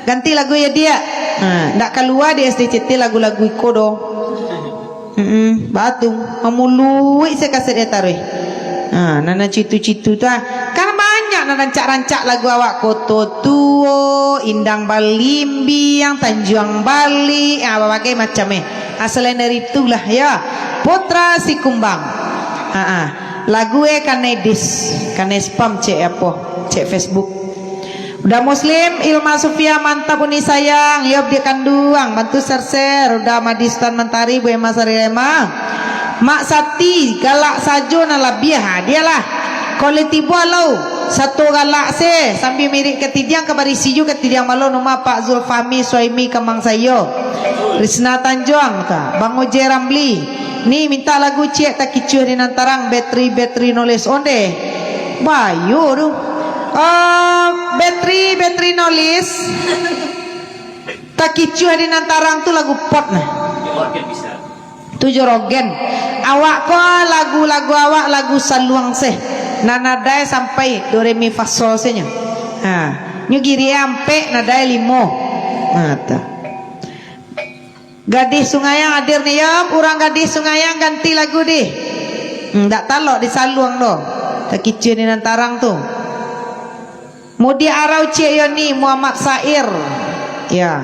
Ganti lagu yo, Diak. Ah, ndak kalua di S D C T lagu-lagu iko doh. Mm-mm, batu. Mamuluik se kaset dia taruih. Ah, nan citu-citu tu ah. Kan banyak nan rancak-rancak lagu awak. Koto Tuo, Indang Balimbiang, Tanjuang Balik, ah, babagai macam eh. Ah, selain dari itulah, ya, Putra Sikumbang. Ha ah. Lagu eh kanai dis, kanai spam cek apo, cek Facebook. Uda Muslim, Ilma Sufia, mantap Uni sayang, yop di kanduang, bantu share-share, Uda Madi Sutan Mantari, Bu Emma Sari Emma. Mak Sati, galak sajo nan labiah, ha, dialah. Kalau tibo alau, sato galak se, sambil mirik katidiang ka barisi ju katidiang malam rumah Pak Zulfahmi Suhaimi Kamang Sayo. Risna Tanjuang ta, Bang Oje Ramli. Ni minta lagu ciek takicuah di nan tarang, bateri, bateri nolis onde. Bayo tu. Oh, bateri, bateri nolis. Takicuah di nan tarang tu lagu pop nah. Tu Jorogen. Awak ko lagu-lagu awak lagu saluang seh. Nan nadai sampai do re mi fa sol se nyo. Ha, nyo giri ampek nadai limo. Ha, tu. Gadih Sungayang hadir ni, yo. Urang Gadih Sungayang ganti lagu dih. Hmm, ndak talok di saluang doh. Takicuah di nan tarang tu. Mudiak Arau Ciek Yoni Muhammad Sair. Ya.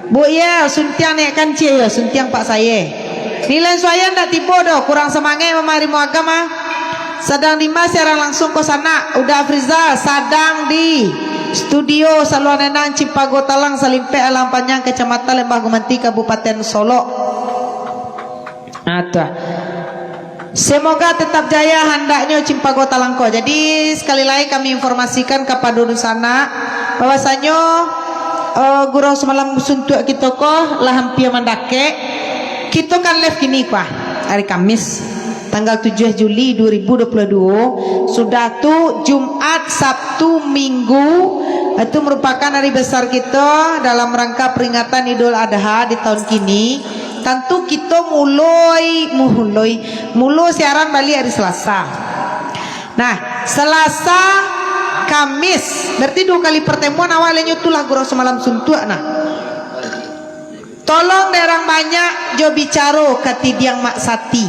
Bu, ya, suntiang naikkan ciek yo, suntiang Pak Saye. Nilai suayan ndak tibo doh, kurang samangaik mamarimo agama. Sadang di ma siaran langsung ko sanak, Uda Afrizal, sadang di studio Saluang Nenang Cimpago Talang, Salimpek Alang Panjang, Kecamatan Lembah Gumanti, Kabupaten Solok. Ah, tu ah. Semoga tetap jaya handaknyo Cimpago Talang ko. Jadi, sekali lai kami informasikan kapado dunsanak bahwasanyo, eh, gurau samalam suntuak kito ko lah hampia mandakek. Kito kan live kini ko ah, hari Kamis, tanggal tujuah Juli dua ribu dua puluh dua. Sudah tu, Jumat, Sabtu, Minggu, itu merupakan hari besar kito dalam rangka peringatan Idul Adha di tahun kini. Tantu kito muloi, muloi, mulo siaran baliak hari Salasa. Nah, Salasa, Kamis, berarti duo kali pertemuan awak lai nyo tu lah gurau samalam suntuak nah. Tolong dek urang banyak jo bicaro ka tidiang Mak Sati.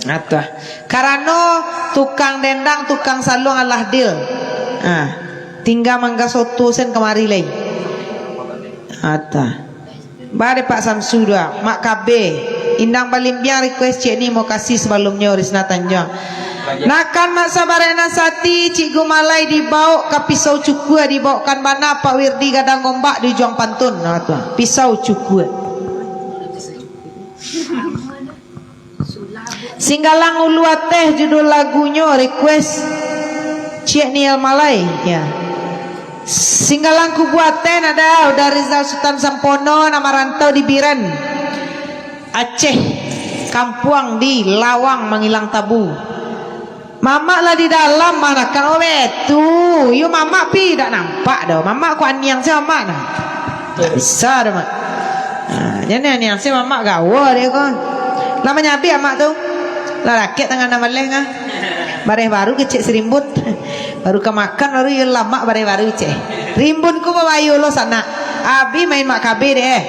Atah. Karano tukang dendang, tukang saluang alah deal. Ah, tingga mangga soto sen kamari lai. Atah. Ba dek Pak Samsu dua, Mak Kabe. Indang Balimbiang request ciek ni, mokasih sabalumnyo, Risna Tanjuang. Nakan mak sabarek nan sati, Cik Gumalai dibaok ka pisau cukua, dibaokkan bana Pak Wirdi Gadang Gombak di ujuang pantun. Nah, tu. Pisau cukua. Singgalang Ulu Ateh judul lagunyo, request Cik Niel Malai, ya. Singgalang Kubu Ateh, nada, udah Rizal Sutan Sampono, nan marantau di Biren, Aceh, kampuang di Lawang Mangilang Tabu. Mamak lah di dalam, mana kau betu? Yo, mamak pi dak nampak doh. Mamak ko aniang se mamak nah. Dak bisa doh, Mak. Ha, jan aniang se mamak, gawa dek ko. Lah manyabik amak tu. Lah rakek tangan nan baleh ngah. Bareh baru kecek sirimbun. Baru ka makan, baru yo lamak bareh baru, ceh. Rimbun ko babayo lo sanak. Abih main mak kabe dek, eh.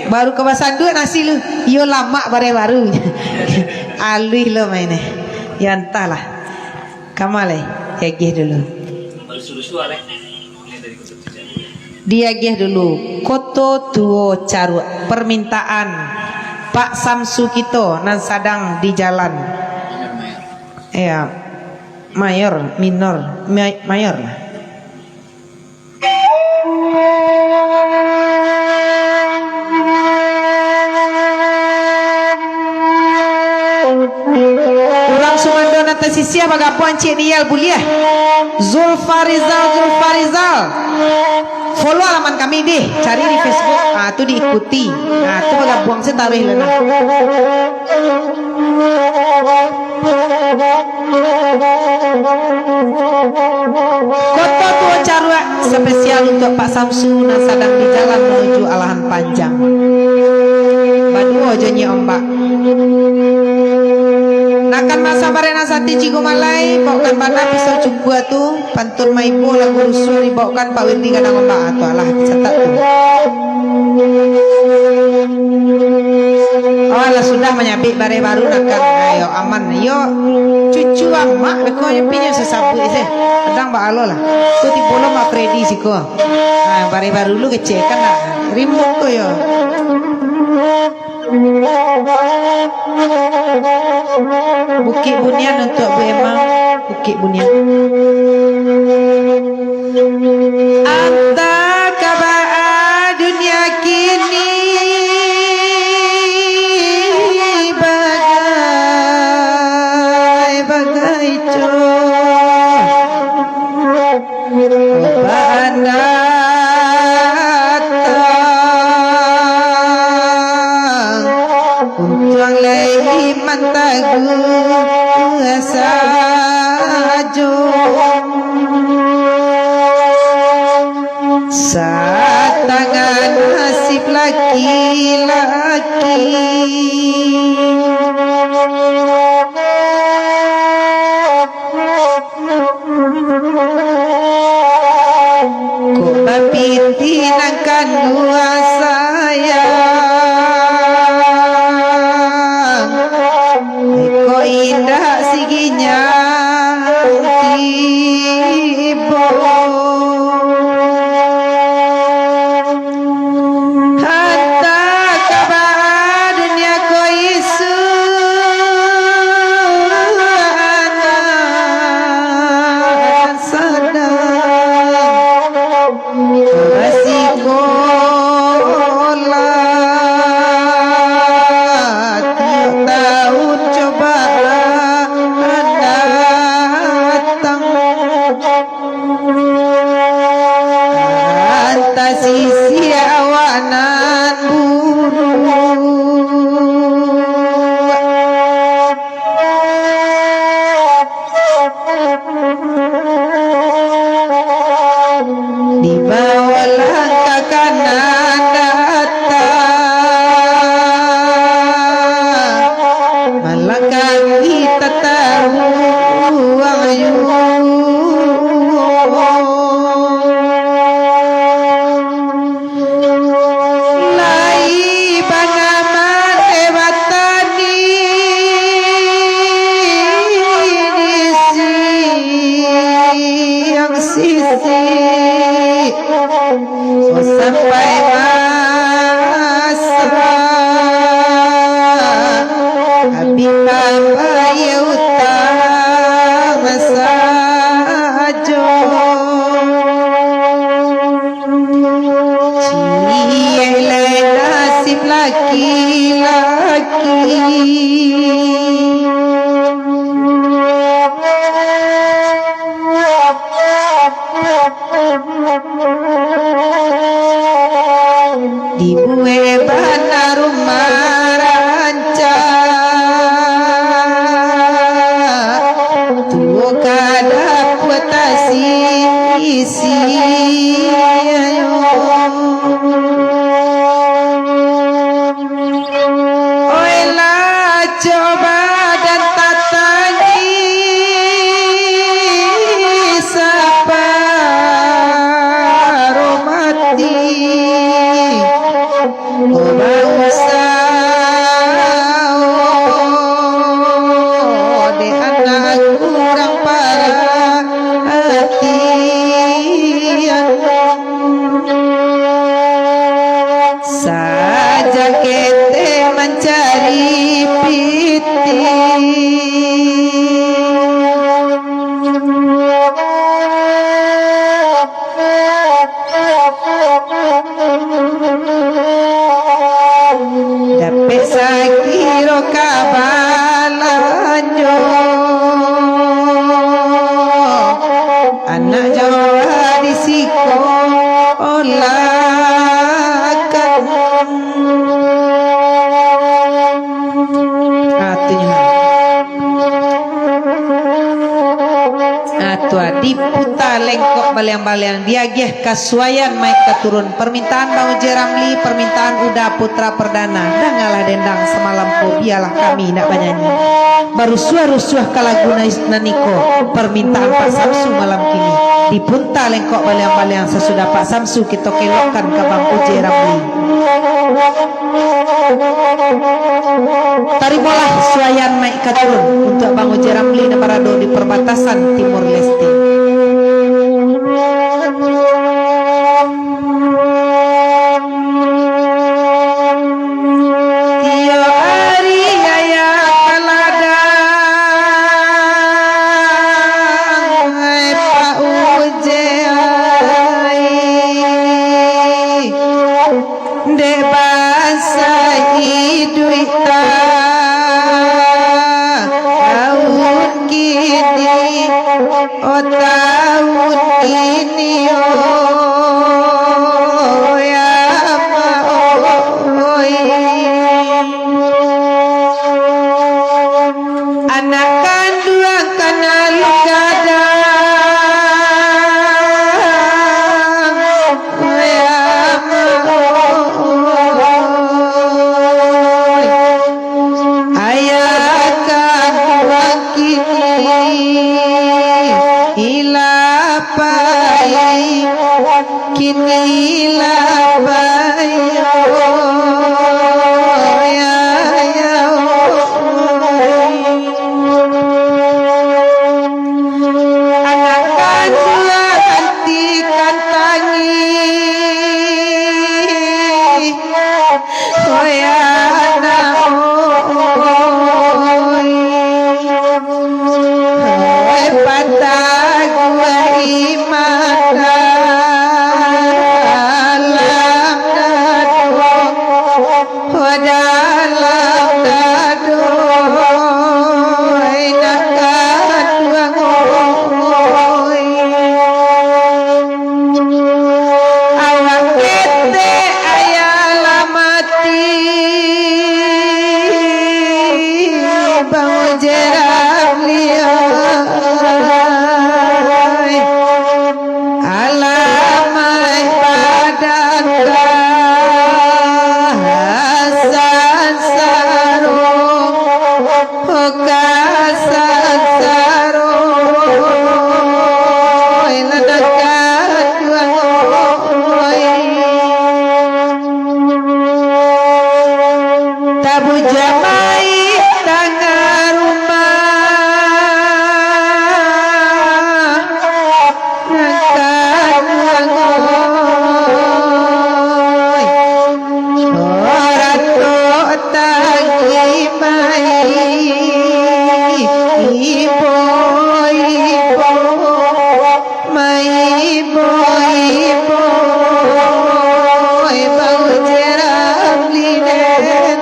Baru ka basanduak nasi lu. Yo lamak bareh baru. Aluih lo main, eh. Ya, antahlah. Kama lai, diagiah dulu. Diagiah dulu. Koto Tuo Caruak, permintaan Pak Samsu kito nan sadang di jalan. Ya, mayor, minor, ma-, mayor lah. Urang sumando nan tasisiah bagabuang Cik Niel buliah. Zulfarizal, Zulfarizal. Follow alaman kami deh, cari di Facebook. Ah, tu diikuti. Ah, tu bagabuang se taruih lah nah. Koto Tuo Caruak, spesial untuak Pak Samsu nan sadang di jalan manuju Alahan Panjang. Baduo jo Nyi Ombak. Nakan masa bareh nan sati Cik Gumalai, baokkan bana pisau cukua tu, pantun maibo lagu rusuah dibaokkan Pak Wirdi Gadang Ombak. Ah, tu alah, catat tu. Oh, lah sudah manyabik bareh baru nakan. Ayo, aman. Yo, cucu amak, beko nyo pinyo sasabuik se. Kadang baalo lah. Tu tibo lo Mak Freddy siko. Ha, bareh baru lu kecek kan lah. Rimbun tu yo. Bukik Bunian untuak Bu Emang. Bukik Bunian. Antah ka baa dunia kini, bagai-bagai co. Banda datang, untuang lai mantaguah sajo. Satangah nasib laki-laki. Kok bapiti nan kanduang sayang, kok indak siginya tibo. Antah ka baa dunia ko isuak anak sadang basiko. Dibuek bana rumah rancak, tuo ka dapua tasisi. Oi lah, coba dan tatangih saparuah mati. Oh, bangsa, oh, dek anak kurang parhatian. Sajak ketek mancari pitih. Dapek sakiro ka balanjo, anak jo di siko olakan. Ah, tu nyo. Ah, tu ah, diputa lengkok baliang-baliang, diagiah ka suayan maik ka turun. Permintaan Bang Uji Ramli, permintaan Uda Putra Perdana. Dangalah dendang samalam ko, bialah kami nak banyanyi. Barusuah-rusuah ka lagu nais-, nan iko, permintaan Pak Samsu malam kini. Dipunta lengkok baliang-baliang, sasudah Pak Samsu kito kelokkan ka Bang Uji Ramli. Tarimolah suayan maik ka turun untuak Bang Uji Ramli nan barado di perbatasan Timur Leste. Tiok ari ayah ka ladang, ai Pak Uji ai. Dek basa iduik taun kini, oh, taun kini, oh, ya Allah, oi. Anak kanduang ka nan gadang, ya Allah, oi. Ayah kanduang kini lah pai, kini lah pai, ya, ya, oi. Anak kanduang hentikan tangih, oi anak, oi. Oi, pataguah iman dalam dado, dalam dado, oi, nak kanduang, oi. Awak ketek ayah lah mati, Bang Uji Ramli, oi. Alamaik badan dah sansaro, ka sansaro, oi, lah nak kanduang, oi. Tabujamai tangah rumah, nan kanduang, oi. Ratok tangih mai, ibo-ibo, mai ibo-ibo, oi, Bang Uji Ramli den.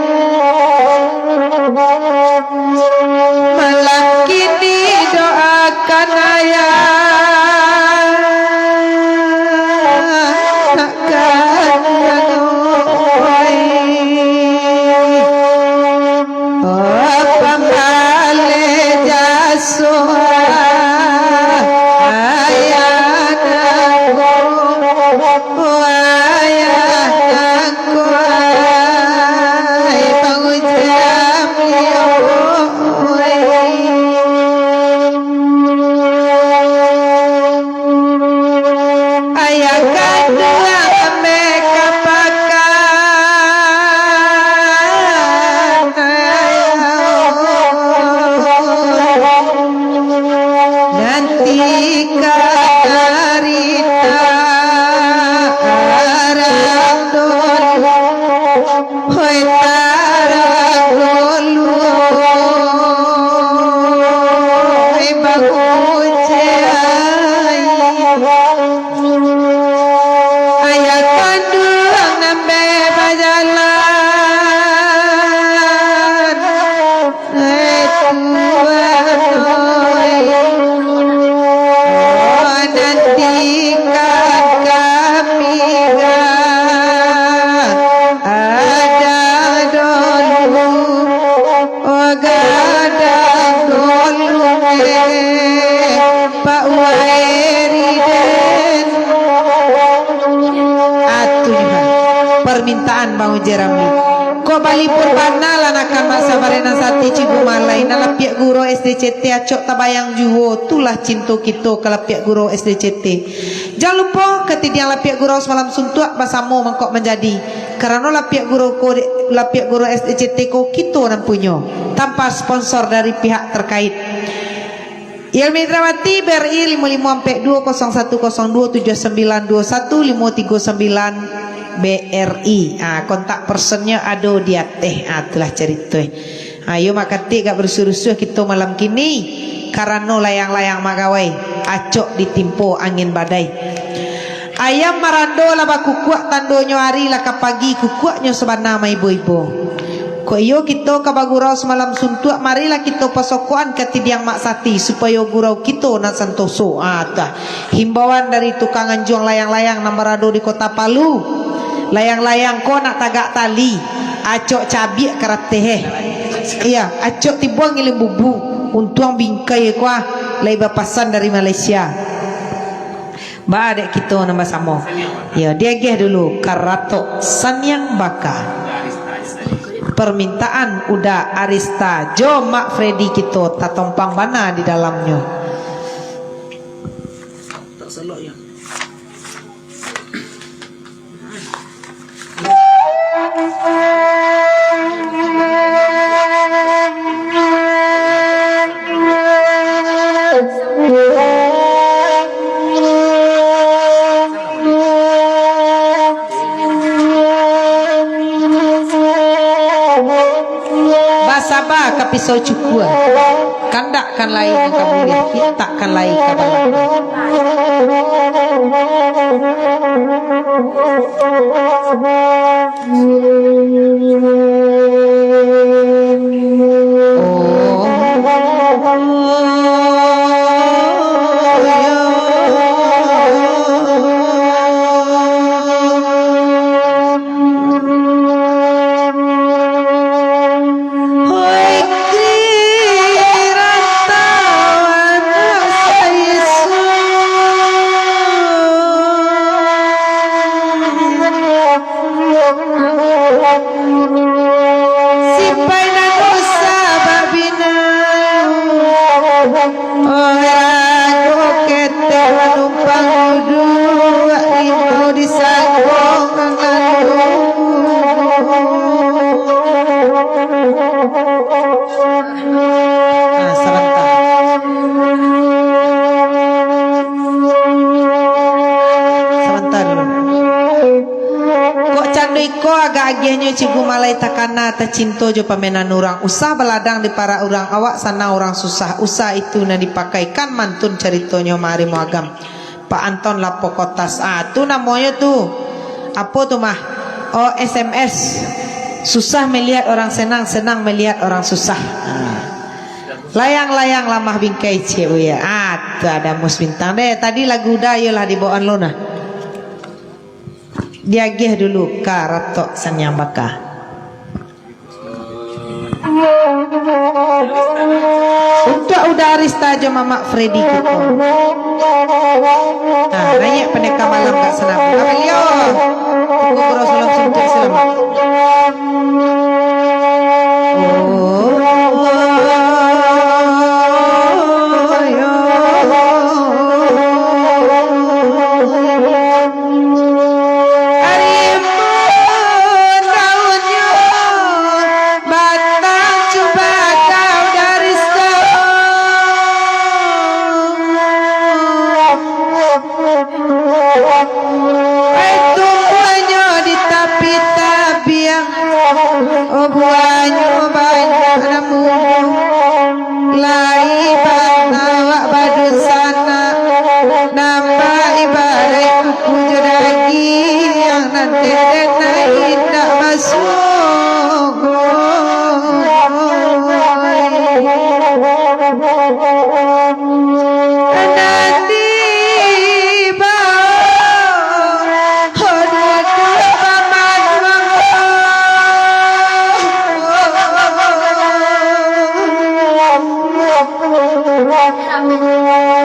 Hoi tarang dulu, hoi bangun cahaya. Ayah kanduang nan be bajalan. Eh, Tuhan, oi. Oh, nantikan kami, ga. Ada dulu, oh, gadang dulu, eh, Pak Wai Riden. Atu ni, Bang. Permintaan Bang Ujar Ramli. Kok balipur bana lah nakan masa barenang sati Cikgu Malai, nan lapiak gurau S D C T acok tabayang juo, tulah cinto kito ka lapiak gurau S D C T. Jan lupo, katidiang lapiak gurau samalam suntuak basamo mangkok manjadi. Karano lapiak gurau ko, lapiak gurau S D C T ko kito nan punyo, tanpa sponsor dari pihak terkait. Ilmi Indrawati, B R I limo limo ampek duo kosong satu kosong duo tujuah sambilan duo satu limo tigo sambilan B R I. Ah, kontak personnyo ado di ateh. Ah, itulah carito. Ah, iyo makatik gak barusuah-rusuah kito malam kini, karano layang-layang magawai acok ditimpo angin badai. Ayam marando lah bakukuak, tandonyo ari lah ka pagi, kukuaknyo sabana maibo-ibo. Kok iyo kito ka bagurau samalam suntuak, marilah kito pasokoan ka tidiang Mak Sati, supayo gurau kito nan santoso. Ah, tah. Himbauan dari tukang anjuang layang-layang nan barado di Kota Palu. Layang-layang ko nak tagak tali, acok cabiak karateh, eh. Iya, acok tibuang ilim bubu. Untuang bingkai ko ah, lai bapasan dari Malaysia. Ba dek kito nan basamo. Yo, diagih dulu karatok saniang baka. Permintaan Uda Arista jo Mak Freddy kito tatompang bana di dalamnyo. Basaba ka pisau cukua, kandakkan lai nan ka buliah, pintakkan lai ka balakang. Sipai nan usah babina, oh rago ketek manumpang duduak, rindu disangkong. Ah, sabanta. Sabanta dulu. Kok cando iko agak agiahnyo Cikgu Malai takana, tacinto jo pamenan urang. Usah baladang di parak urang, awak sanang urang susah. Usah itu nan dipakaikan mantun caritonyo mari muagam. Pak Anton Lapo Kotas. Ah, tu namonyo tu. Apo tu mah? Oh, S M S. Susah melihat orang senang, senang melihat orang susah. Ah. Layang-layang lamah bingkai ciek buya. Ah, tu ada Mus Bintang deh. Tadi lagu Uda iyolah dibawaan lo nah. Diagih dulu ka ratok saniang baka. Untuak Uda Arista jo Mamak Freddy Kuto. Nah, naiak Pandeka Malam ka sana. Amalio. Kuku Rasulullah Suntuk Islam. Ari pun daunnya batang cubakau dari sawah. Ai tumbuahnyo di tapi ta-, Oh, buahnyo banyak nan bunuah, lai bana awak badunsanak. Nampak ibaraik kuku jo dagiang, nan dek den nan indak basuo. Nanti bao, ho duduak bamanuang.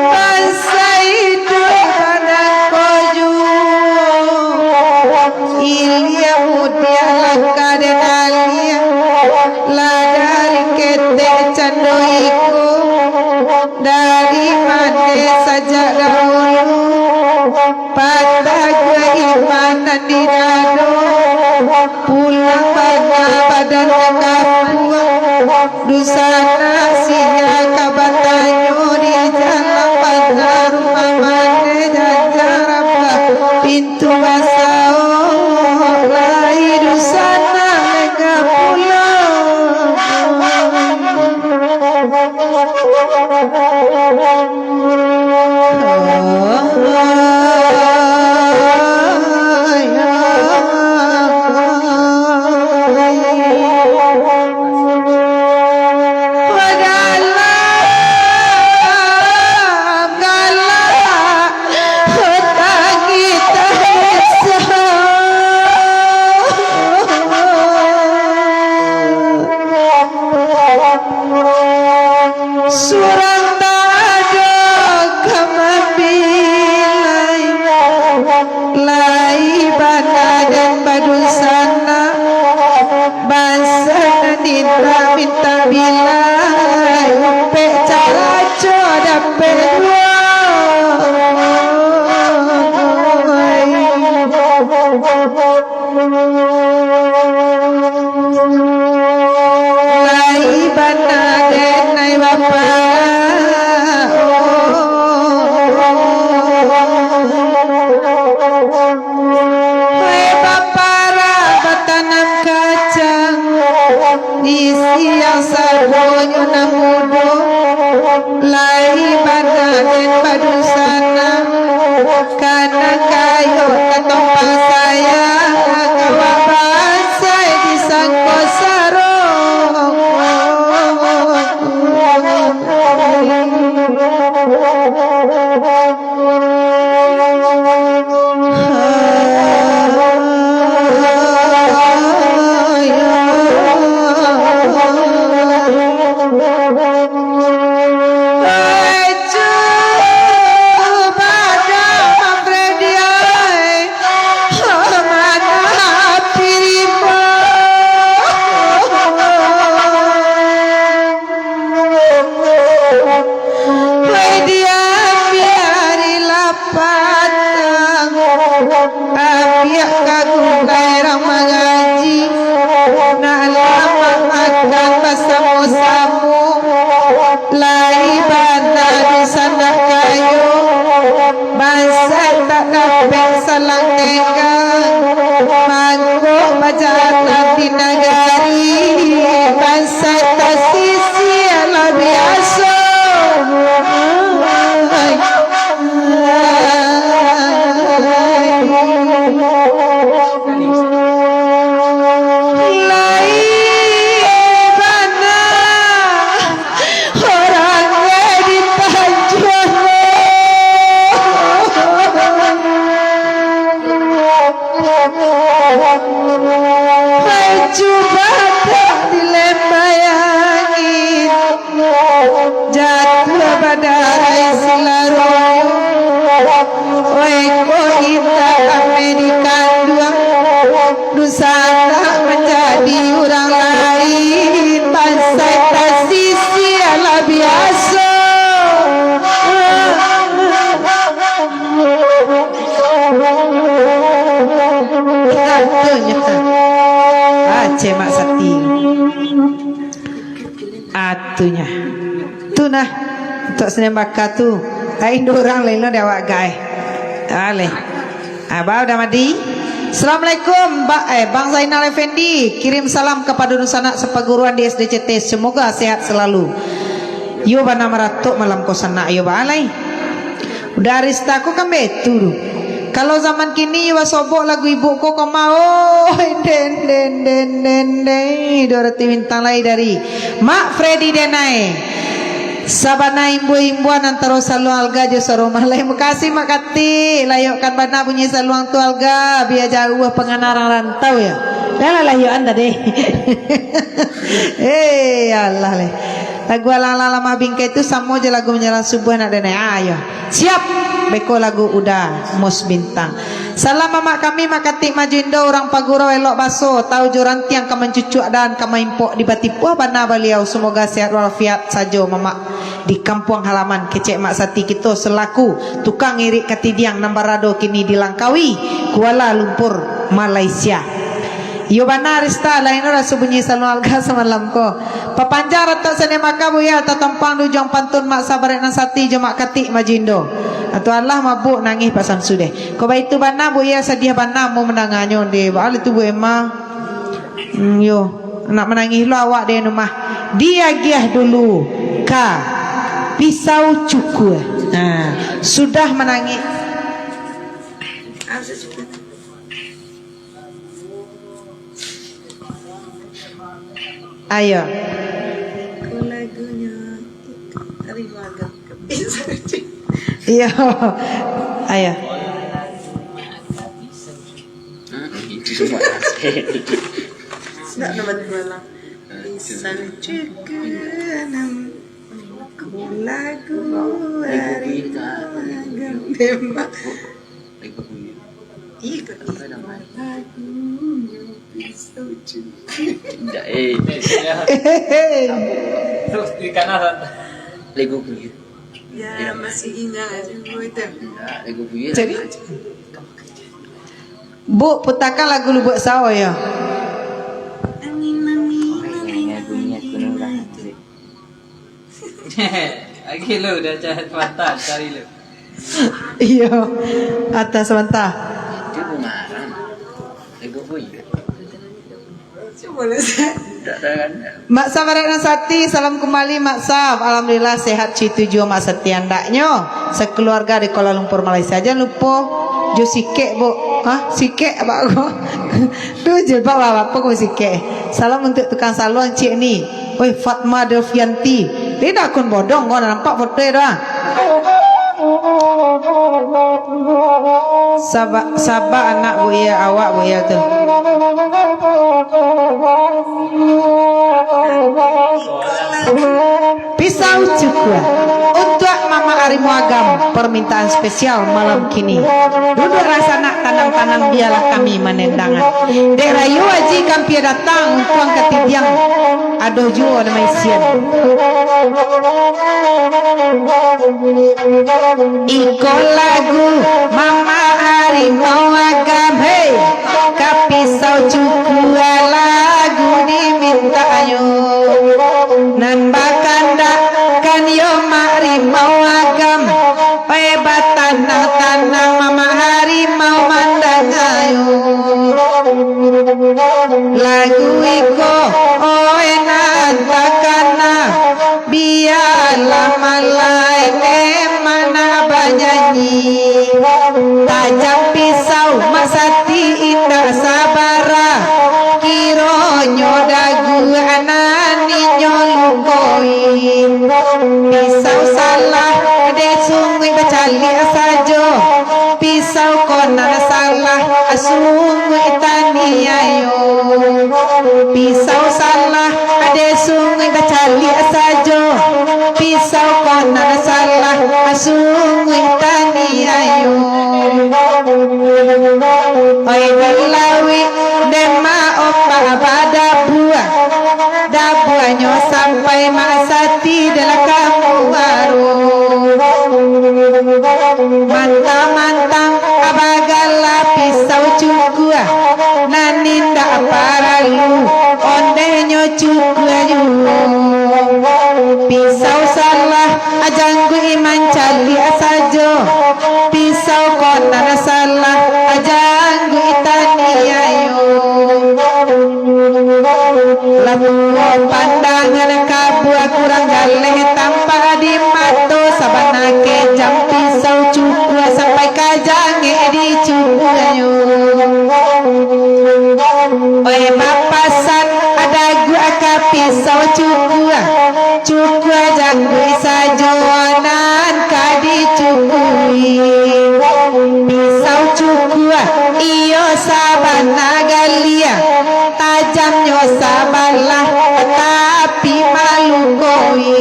Bansa iduik banangko juo. Ilia mudiak langkah den alia, lah dari ketek cando iko, dari mande sajak dahulu, patah juo iman nan di dado, pulang bana badan nan kapuak. Dunsanak sia ka batanyo di jalan, bana rumah mande janjang rabah, pintu basaok lai dunsanak lengah pulang. Surang tak ado ka mambilai, lai bana den badunsanak, bansa nan indak mintak bilai, umpek caraco dapek duo. Lai bana den ai baparak. Weh, baparak batanam kacang, di siang sadonyo nan mudo. Lai bana den badunsanak, kana kayo ka tompang sayang, awak bansai disangko sarong. Weh, diambiak ari lapatang, ambiak ka gulai rang mangaji, nak lah makan basamo-samo. Lai bana dunsanak kayo, bansaik tak dapek salang tenggang, mangko bajalan di nagari, bansaik tasisia lah biaso. Lai bana urang di Tanjuang. Baju badak di Lembah Angin, jatuah badarai silaroyo. Oih, ko indak ame dikanduang, dunsanak manjadi urang lain, bansaik tasisia lah biaso. Atunyo, Aceh Mak Sati. Atunyo. Tu nah, untuak Senin baka tu. Ai, duo urang lai lo di awak gai. Aleh. Abah udah mandi? Assalamualaikum, Ba-, eh, Bang Zainal Effendi. Kirim salam kapado dunsanak sapaguruan di S D C T. Semoga sehat selalu. Iyo bana maratok malam ko sanak, iyo baalai. Udah Arista ko kan betu tu. Kalau zaman kini iyo basobok lagu ibu ko koma, oh, den, den, den, den, den. Dua ratuih bintang lai dari Mak Freddy Denai. Sabana imbua-imbuan antaro saluang Alga jo Saruang Malai. Makasih, Mak Katik. Layokkan bana bunyi saluang tu, Alga. Bia jauah pangana rantau, yo. Dah lah, layokkan tadi. Eh, alah leh. Lagu Alang-alang Lamah Bingkai tu samo jo lagu Manjalang Subuah nak denai. Ah, yo. Siap. Beko lagu Uda Mus Bintang. Salam mamak kami, Mak Katik Majindo, urang Pagurau elok baso, tau jo rantiang ka mancucuak dan ka maimpok di batipuah bana baliau. Semoga sehat walafiat sajo mamak di kampuang halaman, kecek Mak Sati kito selaku tukang irik katidiang nan barado kini di Langkawi, Kuala Lumpur, Malaysia. Iyo bana, Arista, lain urang sabunyi saluang Alga samalam ko. Papanjang ratok seni maka, Buya, tatampang di ujuang pantun Mak Sabarek Nan Sati jo Mak Katik Majindo. Atau alah mabuk nangih Pak Samsu deh. Ko baitu bana, Buya, sadiah bana amuah mandanganyo deh. Baa itu, Bu Emma? Hmm, yo, nak manangih lo awak deh nu mah. Diagiah dulu ka pisau cukur. Nah, sudah manangih. Ayo. Ko lagunyo Ari Magang. Iyo. Ayo. Nak nama tu malam. Pisau cukur nam. Lagu Ari Magang. Tembak. Ih, tapi lagu. Indak, eh. Terus di kanan. Lagu Buyut. Ya, masih ingat juga itu. Indak, lagu Buyut. Jadi, Bu, putakan lagu Lubuak Sao, yo. Angin, angin, angin, angin, angin. Lagi lu, dah cari mata, cari lu. Iyo, atas mantah. Itu bunga haram. Ibu pun. Cuba lu, Ustaz. Tak tahu kan? Mak Saf Arak Nasati, salam kumbali, Mak Saf. Alhamdulillah, sehat citu juo, Mak Sati. Andaknyo, sakaluarga di Kuala Lumpur, Malaysia. Jan lupo jo sikek, Bu. Hah? Sikek, apa ko? Duh, jilbab lah, apa ko sikek? Salam untuk tukang salon, Cik Ni. Oi, Fatma Delfianti. Dia dah akun bodong, kau nampak foto dia dah. Saba-, saba anak Buya, awak Buya tu. Pisau cukur. Untuak Mamak Ari Muagam, permintaan spesial malam kini. Duduaklah sanak tanang-tanang, bialah kami manendangan. Dek Rayu Aji Kampia datang, Tuan Katidiang. Adoh juo nan maisian. Iko lagu Mamak Harimau Agam, hei, ka pisau cukua lagu dimintaknyo. Nan bakandak kan yo Mak Rimau Agam, oi, batanang-tanang Mamak Harimau mandangayo. Lagu iko, oi, nan takana, bialah malai emang nak banyanyi. Tajam pisau Mak Sati indak sabara, kironyo dagu nan inyo lukoi. Pisau salah, dek sunguik bacaliak sajo. Pisau ko nan salah, sunguik taniayo. Pisau salah, dek sunguik bacaliak sajo. Pisau ko nan salah, sunguik taniayo. Oi, di lauik, dema ombak badabua. Dabuanyo sampai Mak Sati dalam kamuaro. Mantang-mantang bagala pisau cukua, nan indak paralu ondehnyo cukua juo. Pisau salah, jangguik mancaliak sajo. Pisau ko nan salah, jangguik tani Lah tuo pandangan kabua, kurang jaleh tampak di mato, sabana kejam pisau cukua sampai ka jangek dicukuanyo. Oi bapasan, adaguak ka pisau cukua, cukua jangguik sajo nan ka dicukui. Pisau cukua iyo sabana galiah, tajamnyo sabalah, tapi malukoi.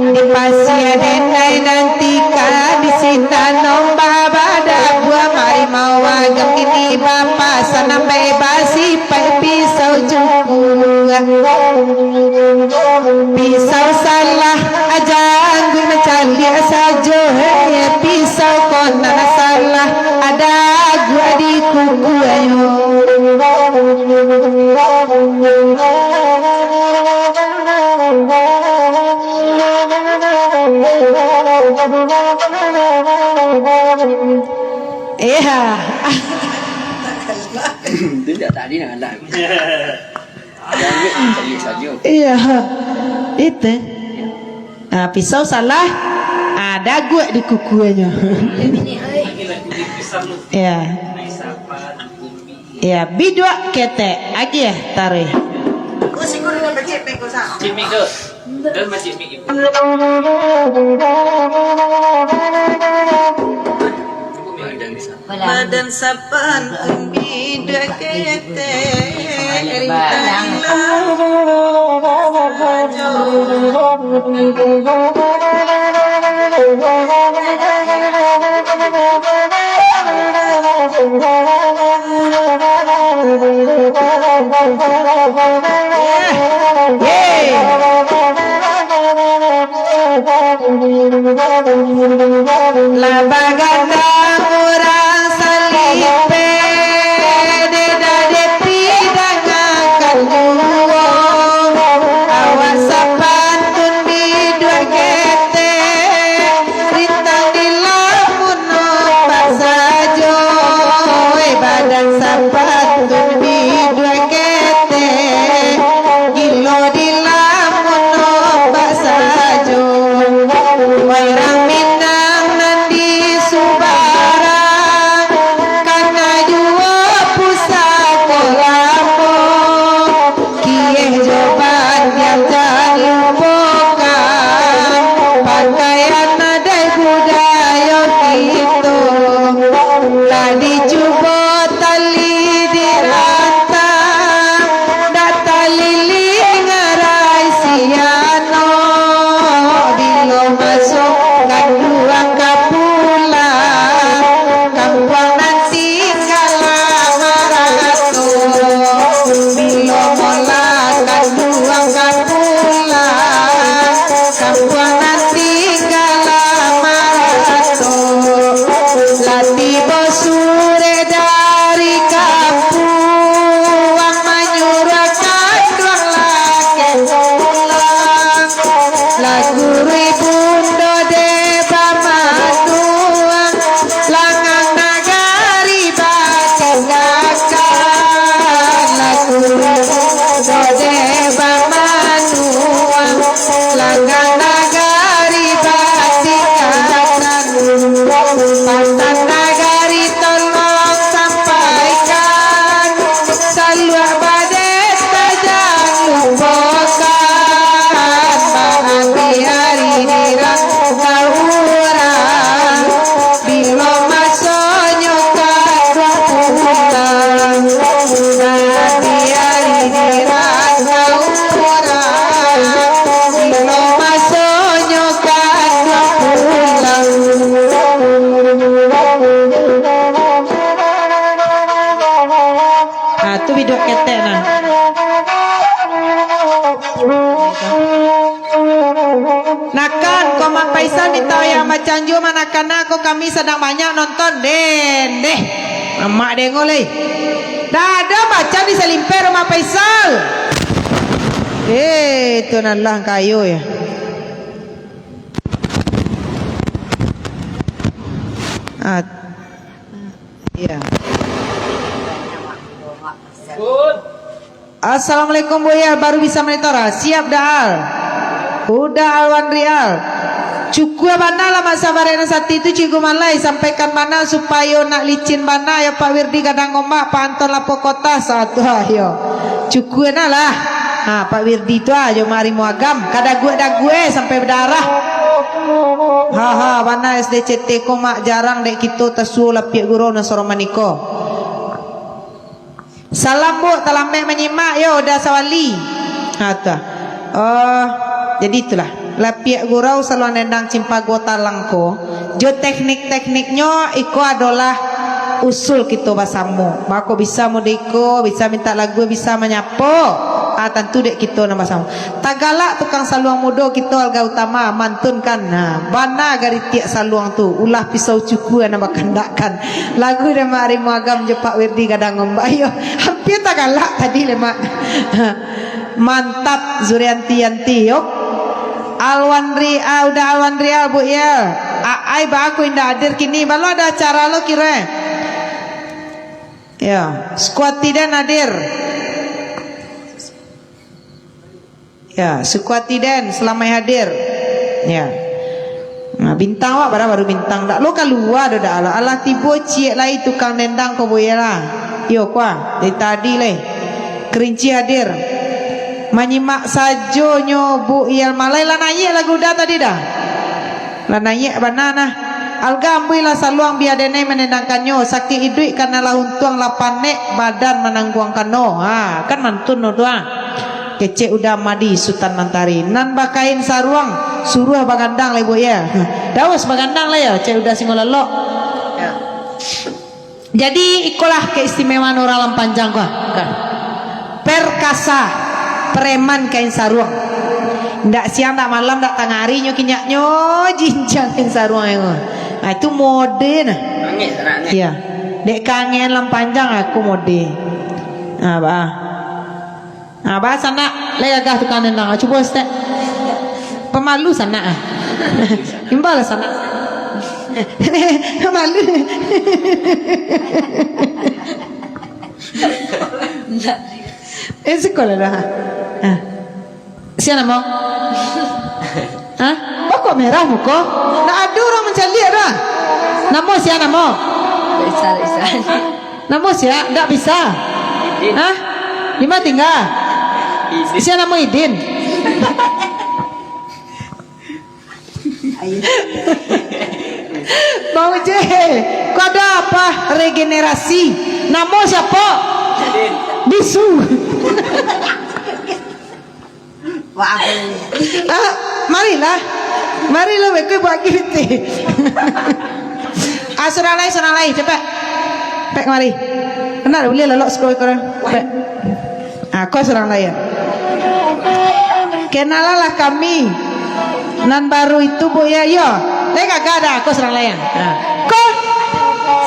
Di pasia denai nantikan, di sinan ombak badabuah, mari mawagam kini bapasan, ambek basipaik pisau cukua. Pisau salah, jangguik mancaliak sajo, hei, pisau ko nan salah, adaguak di kukuanyo. Iya. Itu tak tadi nak galak. Jangguik mancaliak sajo. Iya. Itu. Ah, pisau salah, ah, adaguak di kukuanyo. Iya. Iya, biduak ketek, agiah taruih. Cik Mik tu. Dah macam Mik. Badan sapan umbi dua ketek, rintang ilang. Lah bagadang urang salipek, dek dadek pidang angkan juo. Awak sapantun biduak ketek, rintang di lamun ombak sajo. Oi, badan sapantun biduak ketek, gilo di lamun ombak sajo. Wai urang Minang nan di subarang, kana juo pusako lamo, kieh jo bandiang jan lupokan, pakaian adaik budayo kito. Lah dicubo tali dirantang, dak taliliang arai siano. Bilo maso kanduang ka pulang, kampuang nan tingga lah marato. Bilo molah kanduang ka pulang, kampuang nan tingga lah marato. Lah tibo surek dari kampuang, manyuruah kanduang lakeh pulang. Lah guruik bundo dek bamanuang, langang nagari batinggakan. Lah guruik bundo dek bamanuang, langang nagari batinggakan. Pasan nagari tolong sampaikan, saluak badeta jan lupokan. Bahati ari dirantau urang, bilo masonyo kanduang pulang. Bahati ari dirantau urang, bilo masonyo kanduang pulang. Ah, tu biduak ketek nah. Nakan, ko Mak Faisal minta yang macam juo, manakana ko kami sadang banyak nonton, den, deh. Amak dengo lai. Dah ada macam di salimpeh rumah Faisal. Eh, tu nan lah kayo ya. Ah, iya. Assalamualaikum, Buya. Baru bisa monitor, ah? Siap, Daal. Uda Alwan Rial. Cukua bana lah, Mak Sabarek nan sati tu, Cikgu Malai. Sampaikan bana supayo nak licin bana, yo, Pak Wirdi Gadang Ombak, Pak Anton Lapo Kota, satu, ah, yo. Cukua nah lah. Ha, Pak Wirdi tu, ah, jo Mak Rimo Agam. Ka daguak-daguak, eh, sampai badarah. Ha, ha, bana S D C T ko, Mak, jarang dek kito tasuo lapiak gurau nan saroman iko. Salam, Buk, talambek manyimak yo, Uda Sawali. Ha, tu ah. Oh, jadi itulah. Lapiak gurau Saluang Dendang Cimpago Talang ko, jo teknik-tekniknyo, iko adolah usul kito basamo. Mako bisa mode iko, bisa mintak lagu, bisa manyapo. Ah, tantu dek kito nan basamo. Tagalak tukang saluang mudo kito, Alga Utama, mantun kan. Nah, bana garitiak saluang tu, ulah pisau cukua nan bakandakkan. Lagu dek Mak Rimo Agam jo Pak Wirdi Gadang Ombak. Iyo, hampir tagalak tadi leh, Mak. Mantap, Zurianti Yanti, yo. Alwan Ri-, ah, Uda Alwan Rial, Buk Yel. Aai, ba aku indak hadir kini. Balo ado acara lo kiro, eh. Ya, Squad Tiden hadir. Ya, Sukuati den, salamaik hadir. Ya. Nah, bintang awak bara baru bintang. Dak lo kalua doh dak alah. Alah tibo ciek lai tukang dendang ko, Buya lah. Iyo, kua, dari tadi lai. Kerinci hadir. Manyimak sajo nyo, Buk Yel. Malai lah naiak lagu dah tadi dah. Lah naiak bana nah. Alga ambuih lah saluang, bia denai manendangkannyo. Sakik iduik karano lah untuang, lah panek badan manangguangkannyo. Ha, kan mantun no tu, ha. Kecek Uda Madi Sutan Mantari. Nan bakain saruang, suruah bagandang lai, Buk Yel. Daus bagandang lai yo, cek Uda Singo Lalok. Jadi, ikolah keistimewaan urang Alam Panjang ko, kan. Perkasa, preman kain saruang. Ndak siang, ndak malam, ndak tangah ari nyo kinyaknyo, jinjang kain saruang nyo. Nah, itu mode nah. Angek sanak, angek. Iya. Dek kangen Alam Panjang aku mode. Nah, bah. Ah, baa sanak, lai gagah tukang dendang. Ah, cubo saketek. Pamalu sanak, ah. Imbau lah sanak. Pamalu. Eh, sikolah dah. Ah. Sia namo? Hah? Oh, kok merah muko? Ndak ado urang mancaliak dah. Namo sia namo? Bisa, bisa. Namo sia? Ndak bisa. Idin. Hah? Di ma tingga? Idin. Sia namo Idin? Bang Uje, kau ada apa regenerasi? Namo siapa? Idin. Bisu. Wah, aku. Ah, marilah. Marilah, beko buat gitu. Ah, surang lai, surang lai, cepek. Pek kamari. Kena buliah lalok sekolah korang. Pek. Ah, ko surang lai, ya. Kenalanlah kami. Nan baru itu, Bu, ya, yo. Lai gagah dah, ko surang lai, ya. Ah. Ko,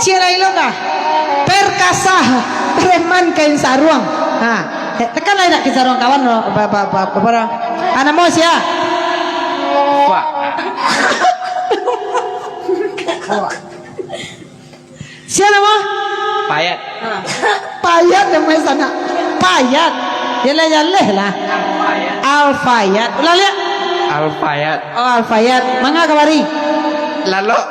sia lai lo kah? Perkasa, preman kain saruang. Ha. Eh, tekan lai nak kisah ruang kawan lo, ba, ba, ba, ba, ba, ah, namo sia? Wah. Sia namo? Payat. Payat namo sanak. Payat. Yalah, yalah lah. Alfayat. Ulah liak. Alfayat. Oh, Alfayat. Manga kamari? Lalok.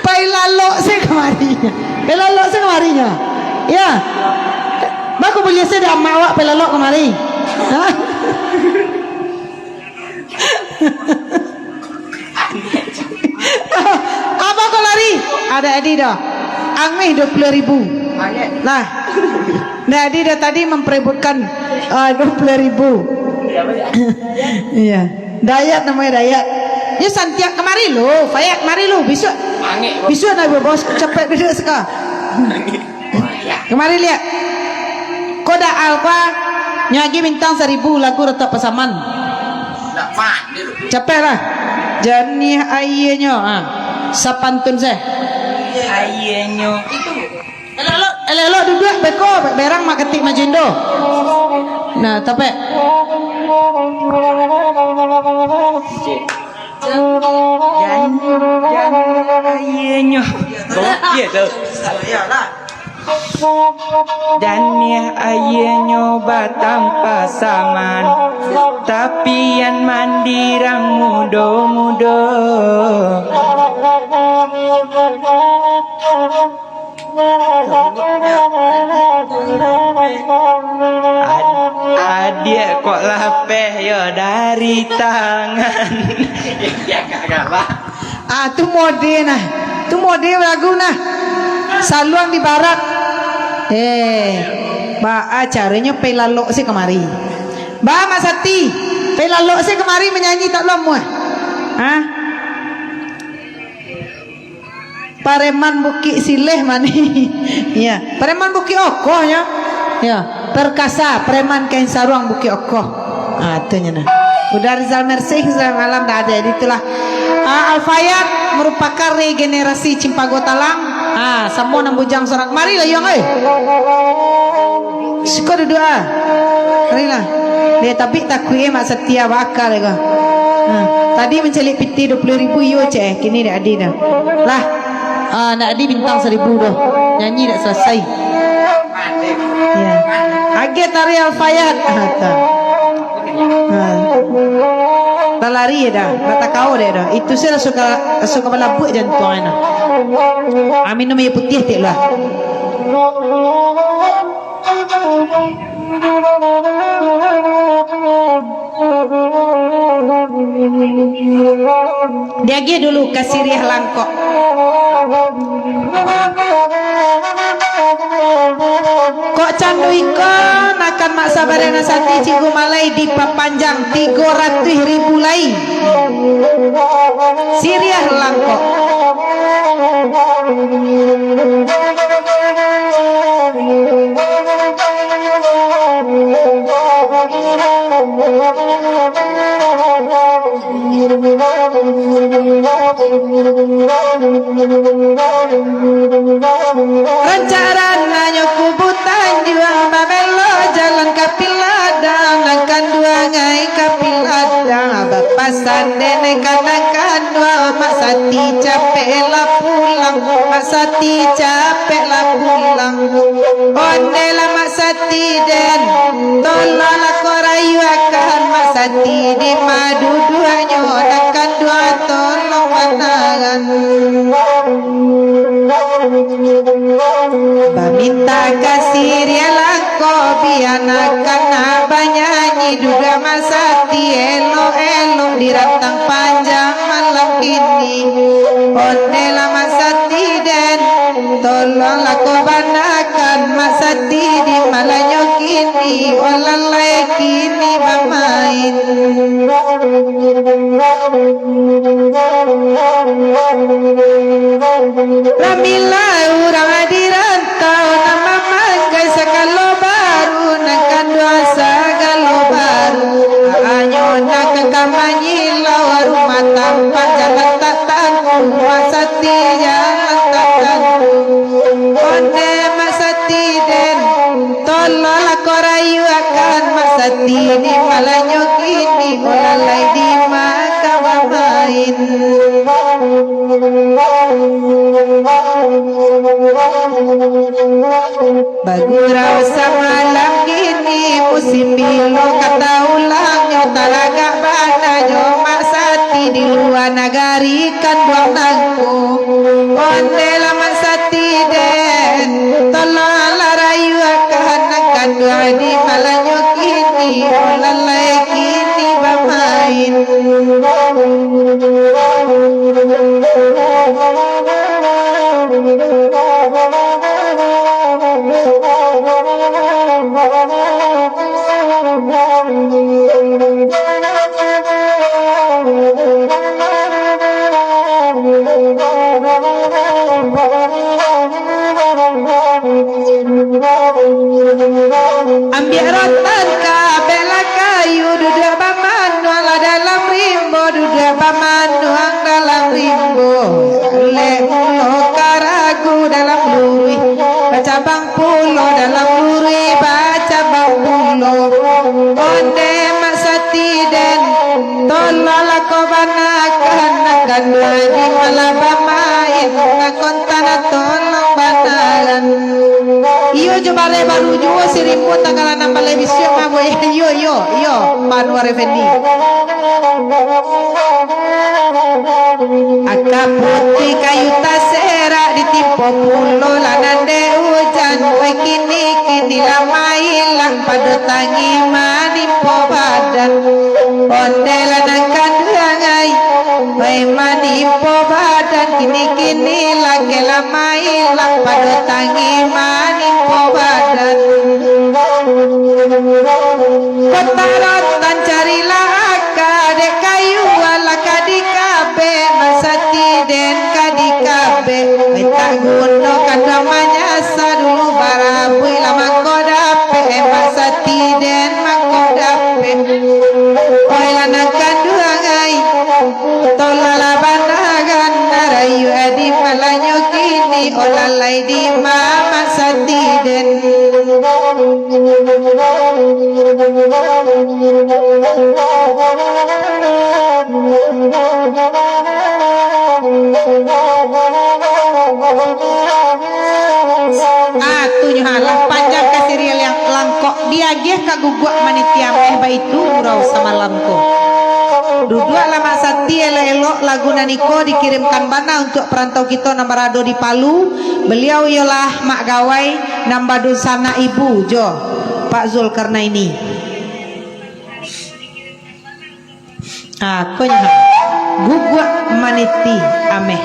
Pai lalok se kamari. Pai lalok se kamari nyo. Ya. Baa kok buliah se dek amak awak pai lalok kamari. Hah? Apa kok lari? Ada Adi dah. Angmeh dua puluh ribu. Nah. Nah, Adi dah tadi memperebutkan, eh, dua puluh ribu. Iya. Dayat namanya Dayat. Ya, Santiak kamari lo, Fayak kamari lo, bisuak. Angek, bos. Bisuak nak bos, capek duduk seka. Angek. Kamari liak. Ko dak al kua, nyo agi bintang saribu lagu Retak Pasaman. Capek lah. Jernih aianyo, ha. Sapantun se. Aianyo. Elok-elok, elok-elok duduak beko, berang mak ketik majindo. Nah, tapek. Jan, jan, ayenyo. Oh, iya tu. Janiah aianyo batampah saman, tapian mandirang mudo-mudo. Ad-, adiak kok lapeh yo dari tangan. Ah, tu mode nah. Tu mode lagu nah. Saluang di barat. Eh, baa caronyo pai lalok se kamari. Ba, Mak Sati, pai lalok se kamari manyanyi tak lo amuah. Hah? Pareman Bukik Sileh mani. Ya, pareman Bukik Okoh nyo. Ya, perkasa, preman kain saruang Bukik Okoh. Ah, tu nyo nah. Uda Rizal Mersih, selamat malam, dah ada di itulah. Ah, Al-Fayad merupakan regenerasi Cimpago Talang. Ah, samo nan bujang sorak. Marilah, Yuang, eh. Siko duduak, ah. Marilah. Deh, tapi takuik, eh, Mak Sati baa ka ko. Ah, tadi mancaliak pitih dua puluh ribu, iyo, cek, eh. Kini dak adi dah. Lah. Ah, nak di bintang saribu doh. Nyanyi dak salasai. Ya. Agiah tari Al-Fayad. Ah, tak. Ah. Lah lari dah. Nak takau deh dah. Itu se lah suka, suka balabuak jantuang nah. Ah, minum aia putiah tek lah. Diagiah dulu ka siriah langkok. Kok cando iko, nakan Mak Sabariah nan sati, Cikgu Malai dipapanjang tigo ratuih ribu lai. Siriah langkok. Rancak rananyo kubutan jua, babelok jalan ka Piladang, nan kanduang ai ka Piladang, bapasan dek nan kanduang, Mak Sati capeklah pulang, Mak Sati capeklah pulang. Ondelah Mak Sati den, tolonglah ko rayuakan Mak Sati di ma duduaknyo, nan kanduang tolong banaran. Baminta ka siriah langkok, bia nan kanduang banyanyi, duduak Mak Sati elok-elok di rantang panjang malam kini. Ondelah Mak Sati den, tolonglah ko banakan Mak Sati di malamnyo kini, walalai kini bamain. Ramilah urang di rantau, nan mamakai sagalo baru, nan kanduang sagalo baru. Hanyo nan ka manyilau, rumah tampek jalan tak tantu, Mak Sati jalan tak tantu. Onde Mak Sati den, tolonglah ko rayuakan Mak Sati di malamnyo kini, ulalai di ma ka bamain. Bagurau samalam kini, musim bilo ka taulang, nyo talagak bana nyo Mak Sati di lua nagari kanduang nangko. Ondelah Mak Sati den, tolonglah rayuakan nan kanduang di malamnyo kini, ulalai kini bamain. Ambiak rotan ka bela kayu, duduak bamanuang lah dalam rimbo, duduak bamanuang dalam rimbo. Lek mulo karagu dalam luruih, bacabang pulo dalam luruih, bacabang pulo. Onde Mak Sati den, tolonglah ko banakan, nan kanduang di malam bamain, nan kontan tolong banakan. Iyo jo bareh baru juo si Rimbun tanggal anam baleh bisuak mah, boy. Iyo, iyo, iyo, Pak Anwar Effendi. Aka putiah kayu taserak ditimpo pulo lah nan dek ujan. Oi, kini-kini lah mailang pado tangih manimpo badan. Ondeh lah nan kanduang ai, oi, manimpo badan. Kini-kini lah keh lah mailang pado tangih manimpo badan. Kota rotan carilah aka, dek kayu alah ka dikabek, Mak Sati den ka dikabek. Ai tak guno kadang manyasa, dulu barabuik lah mangko dapek, eh, Mak Sati den mangko dapek. Oi lah nan kanduang ai, tolah lah banagan, rayu adi malanyo kini, olah lai di Mak Sati den. Ah, tu nyo ha, lah panjang ka siriah liang langkok, diagiah ka guguak maniti ameh, baitu gurau samalam ko. Duduaklah Mak Sati, elok-elok lagu nan iko dikirimkan bana untuak parantau kito nan barado di Palu. Baliau iyolah Mak Gawai nan badunsanak ibu jo Pak Zulkarnaini. Ah, ko nyo ha. Guguak maniti ameh.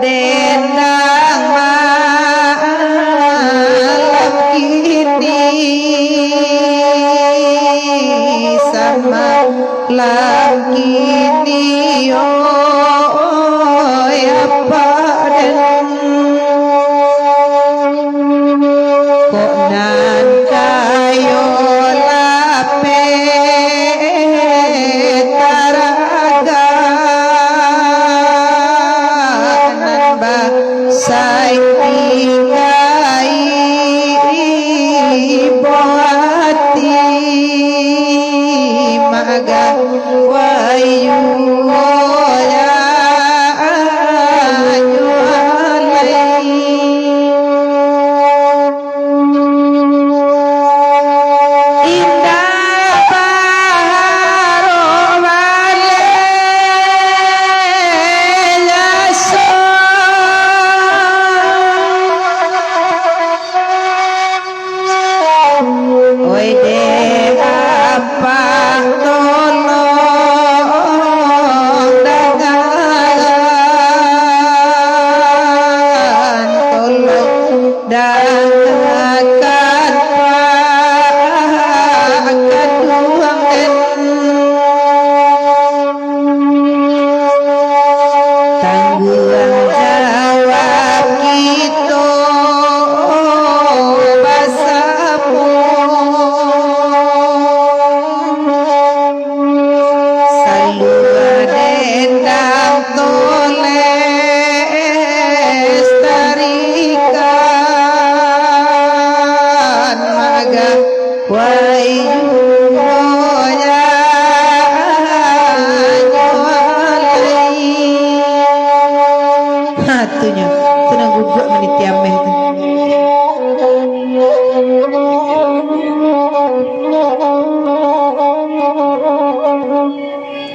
Dendang malam kini, samalam kini, oi, apa den? Kok nan kayo lapeh taraga, nan basai tinggai buati maga wayu ya anyo alai. Indak baharok baleh jaso. Oi dek apak, tolong dangakan, tolong dangakan, Pak Kaduang den. Tangguang jawab kito basamo. Salua dendang tolestarikan, maga wayu ya anyo alai. Ha, tu nyo. Tu nan guguak maniti ameh tu.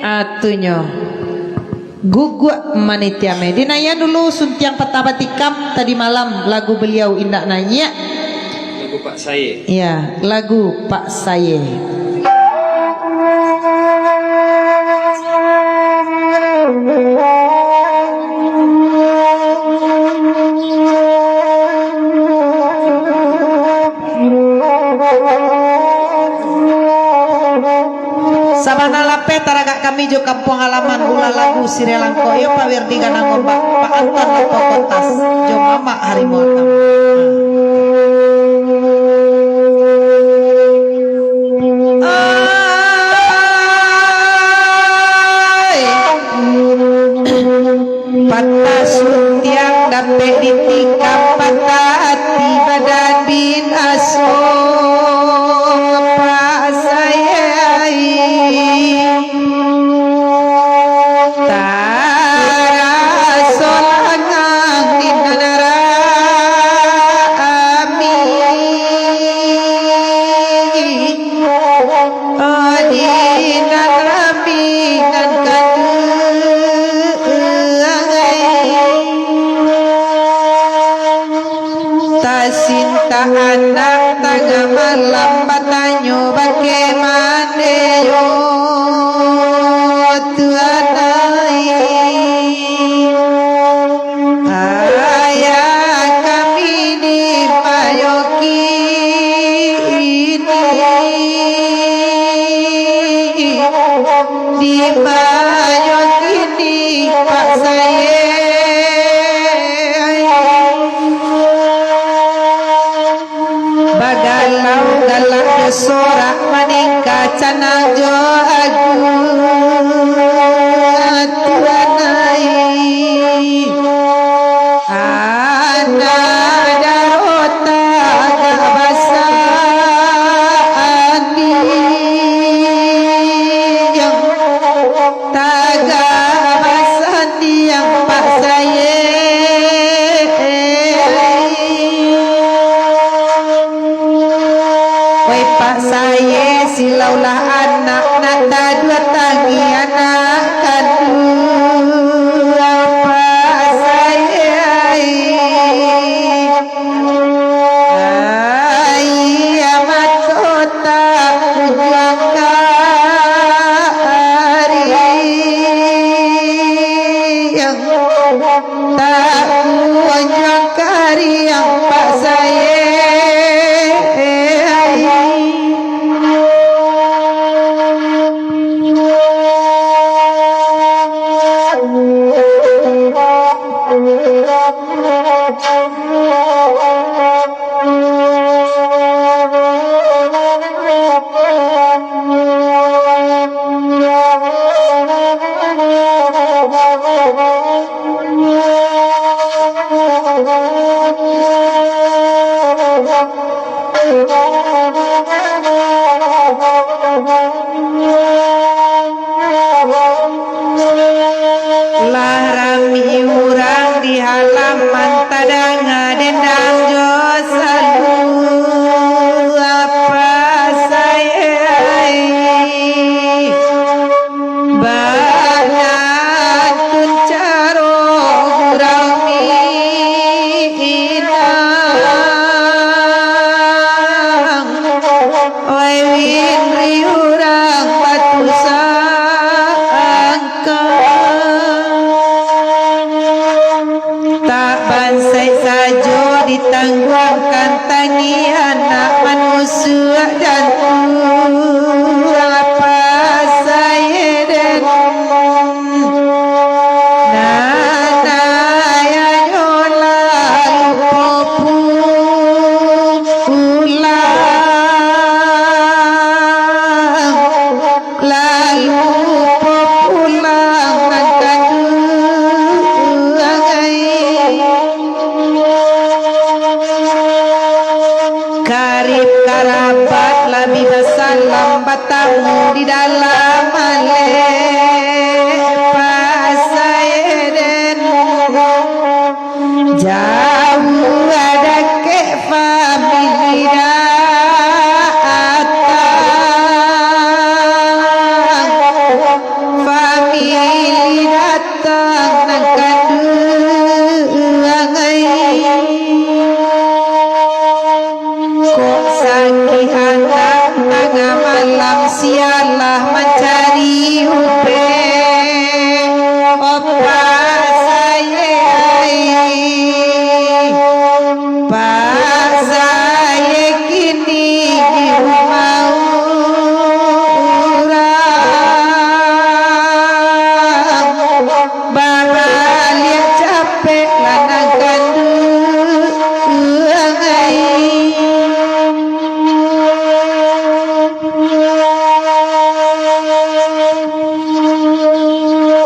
Ah, tu nyo. Guguak maniti ameh. Dinaiak dulu Suntiang Patah Batikam tadi malam, lagu beliau indak naiak. Lagu Pak Saye. Ya, lagu Pak Saye. Sabana lapeh taragak kami jo kampuang halaman, ulah lagu siriah langkok, iyo Pak Wirdi Ganang Ombak, Pak Anton Lepah Kotas, jo Mamak Harimau Atam. Ai. Patah Suntiang dapek ditikam, patah ati badan binaso, Pak Saye. Taraso langang di nan rami. Di nan rami nan kaduo, tasintak anak tangah malam batanyo, bakeh mande yo tuanai. Ayah kami di payo kini, di payo kini, Pak Saye. Bagalau galak jo sorak, maningkah canang jo agu, tuanai. Anak daro tagak basandiang, tagak basandiang, Pak Saye. Wai Pak Saye, silaulah anak nak taduo ta- Taman tadanga dendang jo salu, apa sayai. Bana tun caro gurau minang. Oi, win ri urang batu sangka. Tak bansaik sajo ditangguangkan tangian nak manusuak jantuang, apa sayai den. Nan ayahnya lalu populang, lalu populang nan kanduang ai. Karib karabat labiah basalam batamu di dalam alek, apa sayai den. Jauah dakek famili datang, famili datang nan kanduang ai. Kok sakik anak tangah malam, sialah mancari upek, apa sayai. Apa sayai kini di rumah urang. Babaliak capek lah nan kanduang ai.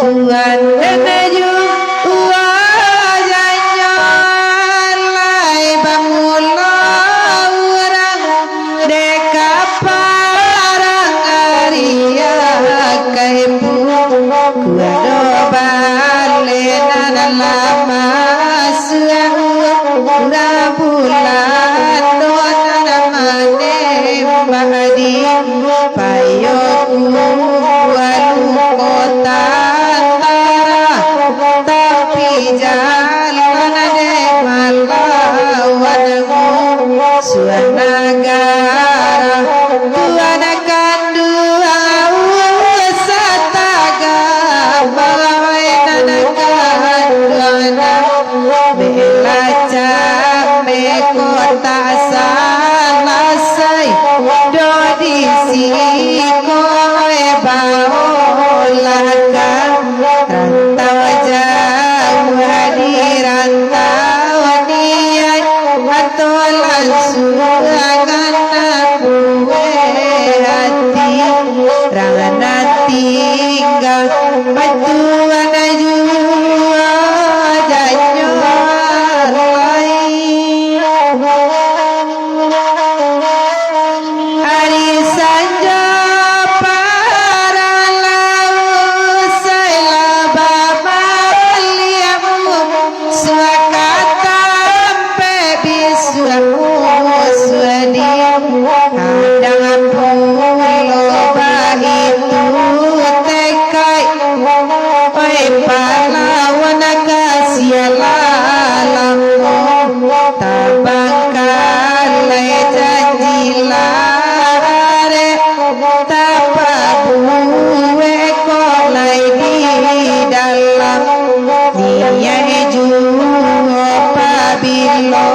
Tuan den aju, uwa janyo lai bamulo urang. Dek ka parang ariak ka ibu, kuado baleh nan lamas, urang bulan do nan manembak di payo ku walu kota tara. Tapi jalan dek malawan musuah nagara, tuan kanduang usah tagah, bawai nan kanduang nan belacak meko tak salasai. Do di siko e baolah ka rantau jauah di rantau niai, atau langsuangan buek hati, rang nan tingga batuan juo janyo lai. Ari sanjo paralau, sailah babaliak musuah ka tampek bisuak musuah di hadang pulo baitu tekaik. Oi pahlawan, kasialah lamo. Tabangkalai janji lah arek, tapabuek kok lai di dalam niaik juo, pabilo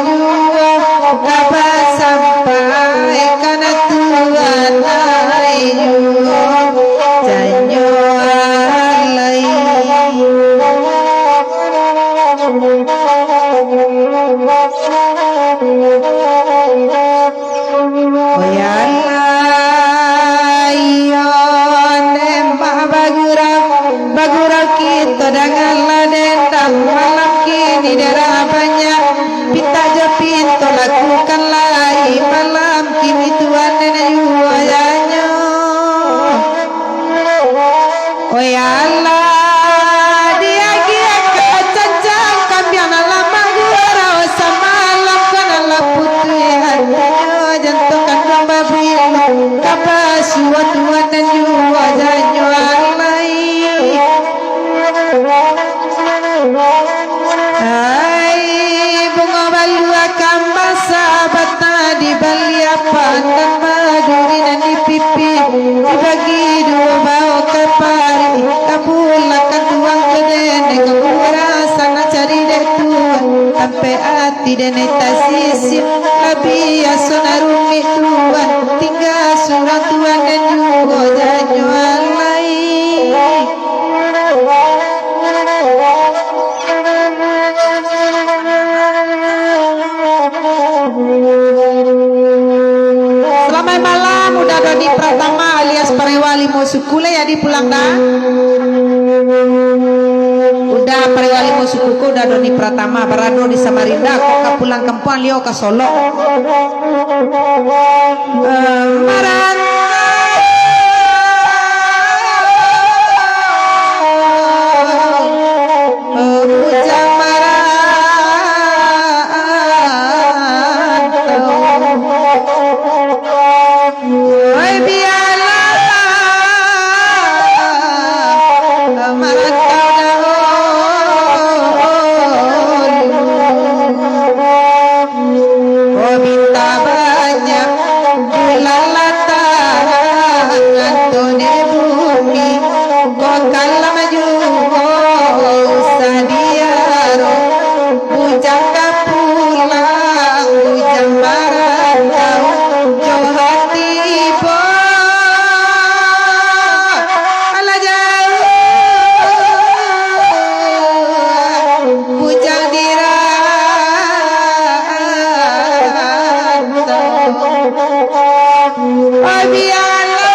juo ka basampaikan tuan ai juo janyo alai. Oi alah, iyo nembak bagurau, bagurau kito danganlah dendam. Malam kini darah banyak, pitak jo pinto lakukan lai. Malam kini tuan nenek juo janyo. Oi alah, diagiah ka cancang ka Tidak neta sisi, tapi aso narumik tuan, tingga surang tuan dan juo janyo alai. Selamat malam, Uda Doni Pratama alias Parewa Limo Suku, lai adi pulang dah. Uda Parewa Limo Suku ko Uda Doni Pratama, barado di Samarinda, ko ka pulang kampuang, liau ka Solok. Eh, marantau, eh, bujang marantau. Oi, bialah marantau dahulu. Oh, minta banyak bulan latang, anto di bumi ko kalam juo usah diaro. Bujang ka pulang, bujang marantau, jo hati bo. Alah jauah, bujang di rantau. Oh, bialah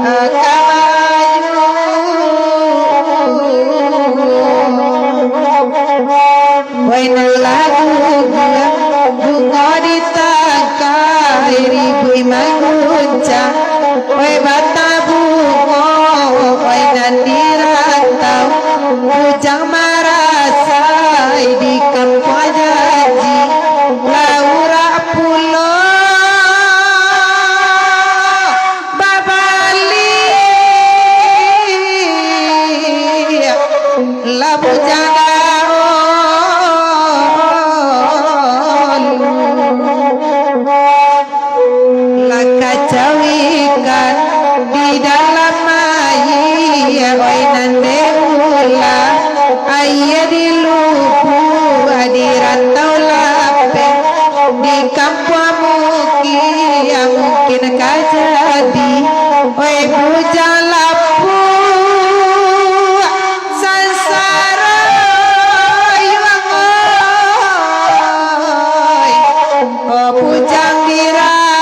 ka maju. Wai nan lagu bungo di tangkai, ribuik maguncang. Wai batang bungo, wai nan di rantau, bujang marasai di kampuang janji. Laurak pulo babaliak, lah bujang daun. Lah kacau ikan di dalam aia, oi nan dek ulah, aia di lubuak, di rantau lapeh, di kampuang mukia, mungkin ka jadi, oi bujang lapuak. Sansaro yuang oi, oh bujang di rantau.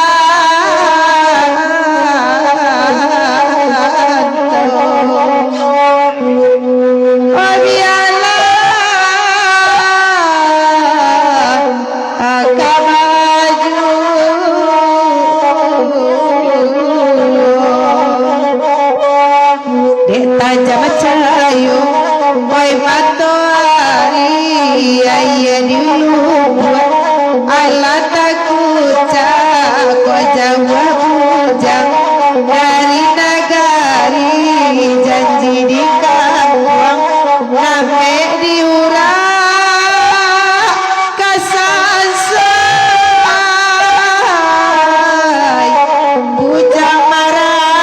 Oh bialah ka maju. Dek tajam cahayo, oi matoari, aia di lubuak, alah takucak, kok jauah bujang dari nagari, janji di kampuang, namek di urang. Kasansai bujang marantau.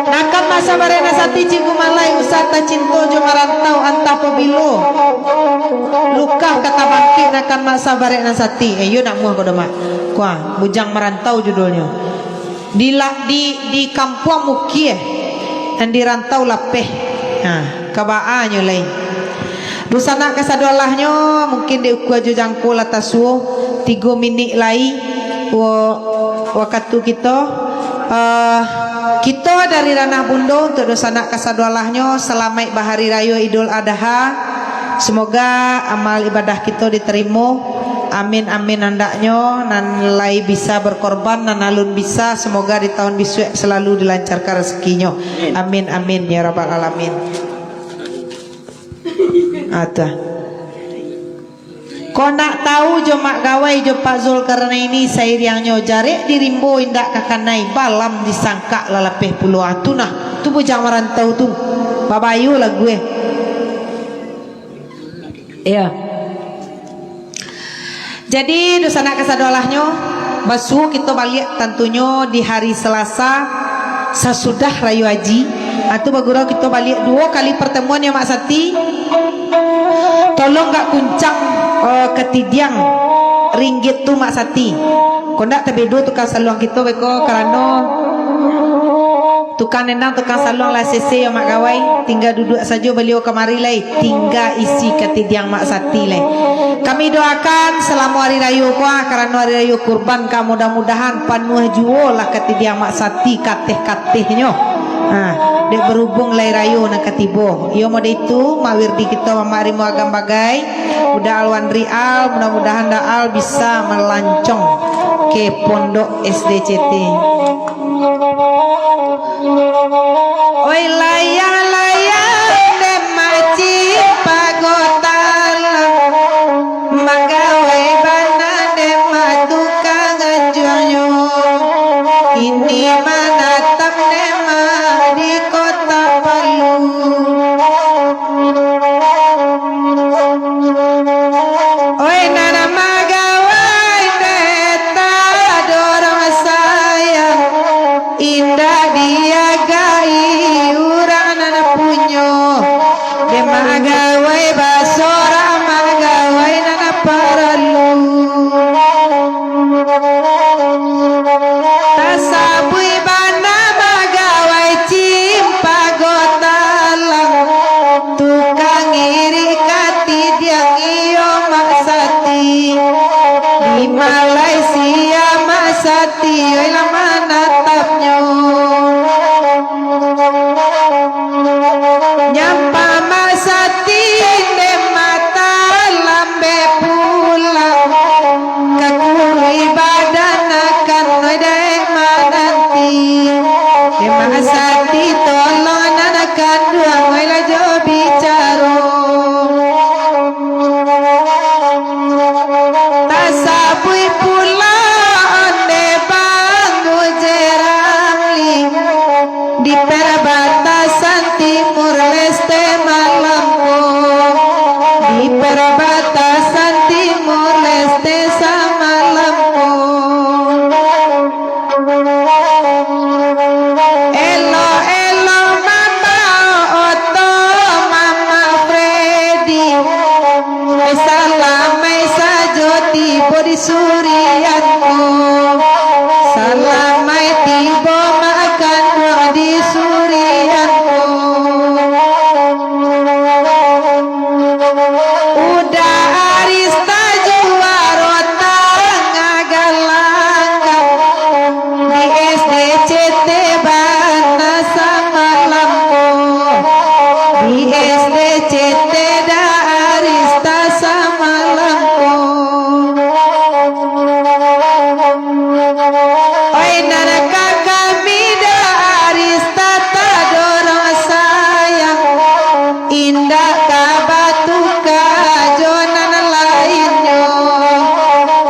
Nakam masa barek nan sati, Cikgu Malai, usah tacinto jo marantau antah pabilo. Lukah ka tabangkik, nakam masa barek nan sati. Eh, iyo nak muah ko doh, Mak. Kuah, Bujang Marantau judulnyo. Di la-, di, di kampuang mukia, nan di rantau lapeh. Ha, ka baa nyo lai. Dunsanak kasadoalahnyo, mungkin dek ukua jo jangko lah tasuo, tigo minik lai wa-, wakatu kito. Eh, kito dari Ranah Bundo, untuak dunsanak kasadoalahnyo, salamaik bahari rayo Idul Adha. Semoga amal ibadah kito ditarimo. Amin, amin andaknyo, nan lai bisa berkorban, nan alun bisa, semoga di tahun bisuak selalu dilancarkan rezekinyo. Amin, amin, ya rabbal alamin. Ah, tu ah. Kok nak tahu jo Mak Gawai jo Pak Zulkarnaini, sairiangnyo jarek di rimbo indak ka kanai, balam di sangkak lah lapeh pulo. Ah, tu nah, tu Bujang Marantau tu. Babayo lagu eh. Iyo. Jadi, dunsanak kasadolahnyo, basuo kito baliak tantunyo di hari Salasa sasudah Rayo Aji. Ha, tu bagurau kito baliak duo kali partamuan yo, Mak Sati. Tolong gak kuncang, eh, katidiang ringgit tu, Mak Sati. Kok ndak tabedo tukang saluang kito beko, karano tukang nendang, tukang saluang lah sese yo, Mak Gawai. Tingga duduak sajo baliau kamari lai. Tingga isi katidiang Mak Sati lai. Kami doakan salamo hari rayo ko, ah, karano hari rayo kurban ka, mudah-mudahan panuah juo lah katidiang Mak Sati kateh-katehnyo. Ha, dek barubuang lai rayo nan ka tibo. Iyo mode itu, Mak Wirdi kito mamarimo agam bagai. Uda Alwan Rial, mudah-mudahan Daal bisa malancong ke pondok S D C T. Oi, layang-layang den macimpago talang, magawai bana den matukang anjuangnyo. Kini manatap den ma di kota Palu. Oi, nan magawai dek tadorong sayang, indak diagai urang nan punyo. Dek magawai basorak, magawai nan paralu. Tasabuik bana magawai cimpago talang, tukang irik katidiang iyo Mak Sati. Di Malaysia Mak Sati, oi lah manatapnyo. Nyampah Mak Sati den matalam be pulang, ka kuruih badan akan dek mananti. Dek Mak Sati tolong nan kanduang, oi lah jo bicaro. Tasabuik pulo ondeh Bang Guje Ramli. Di perbatasan Timur Leste malam ko, di perbatasan Timur Leste samalam ko. Elok-elok mambao oto Mama Freddy. Salamaik sajo tibo di Surianku. Salamaik tibo makan duang di Surianku. Uda Arista juaro tangah galanggang. Di S D C T bana samalam ko. Di S D C T Da Arista samalam ko. Oi, nan ka kami Da Arista tadorong sayang. Indak ka batuka jo nan lainnyo,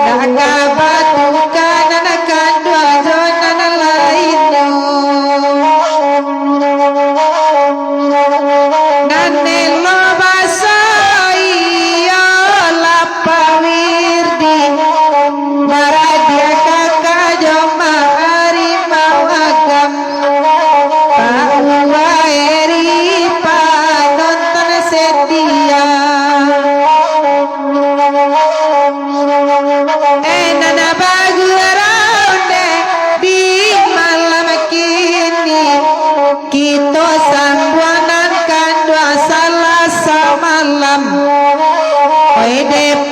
indak ka batuka nan kanduang jo nan lainnyo. Nan elok baso iyolah Pak Wirdi, baradiah kaka jo Mak Harimau Agam. Pak Uwairi panonton setia. Eh, nan bagurau dek di malam kini, kito sambuang nan kanduang Salasa malam. Oi, dek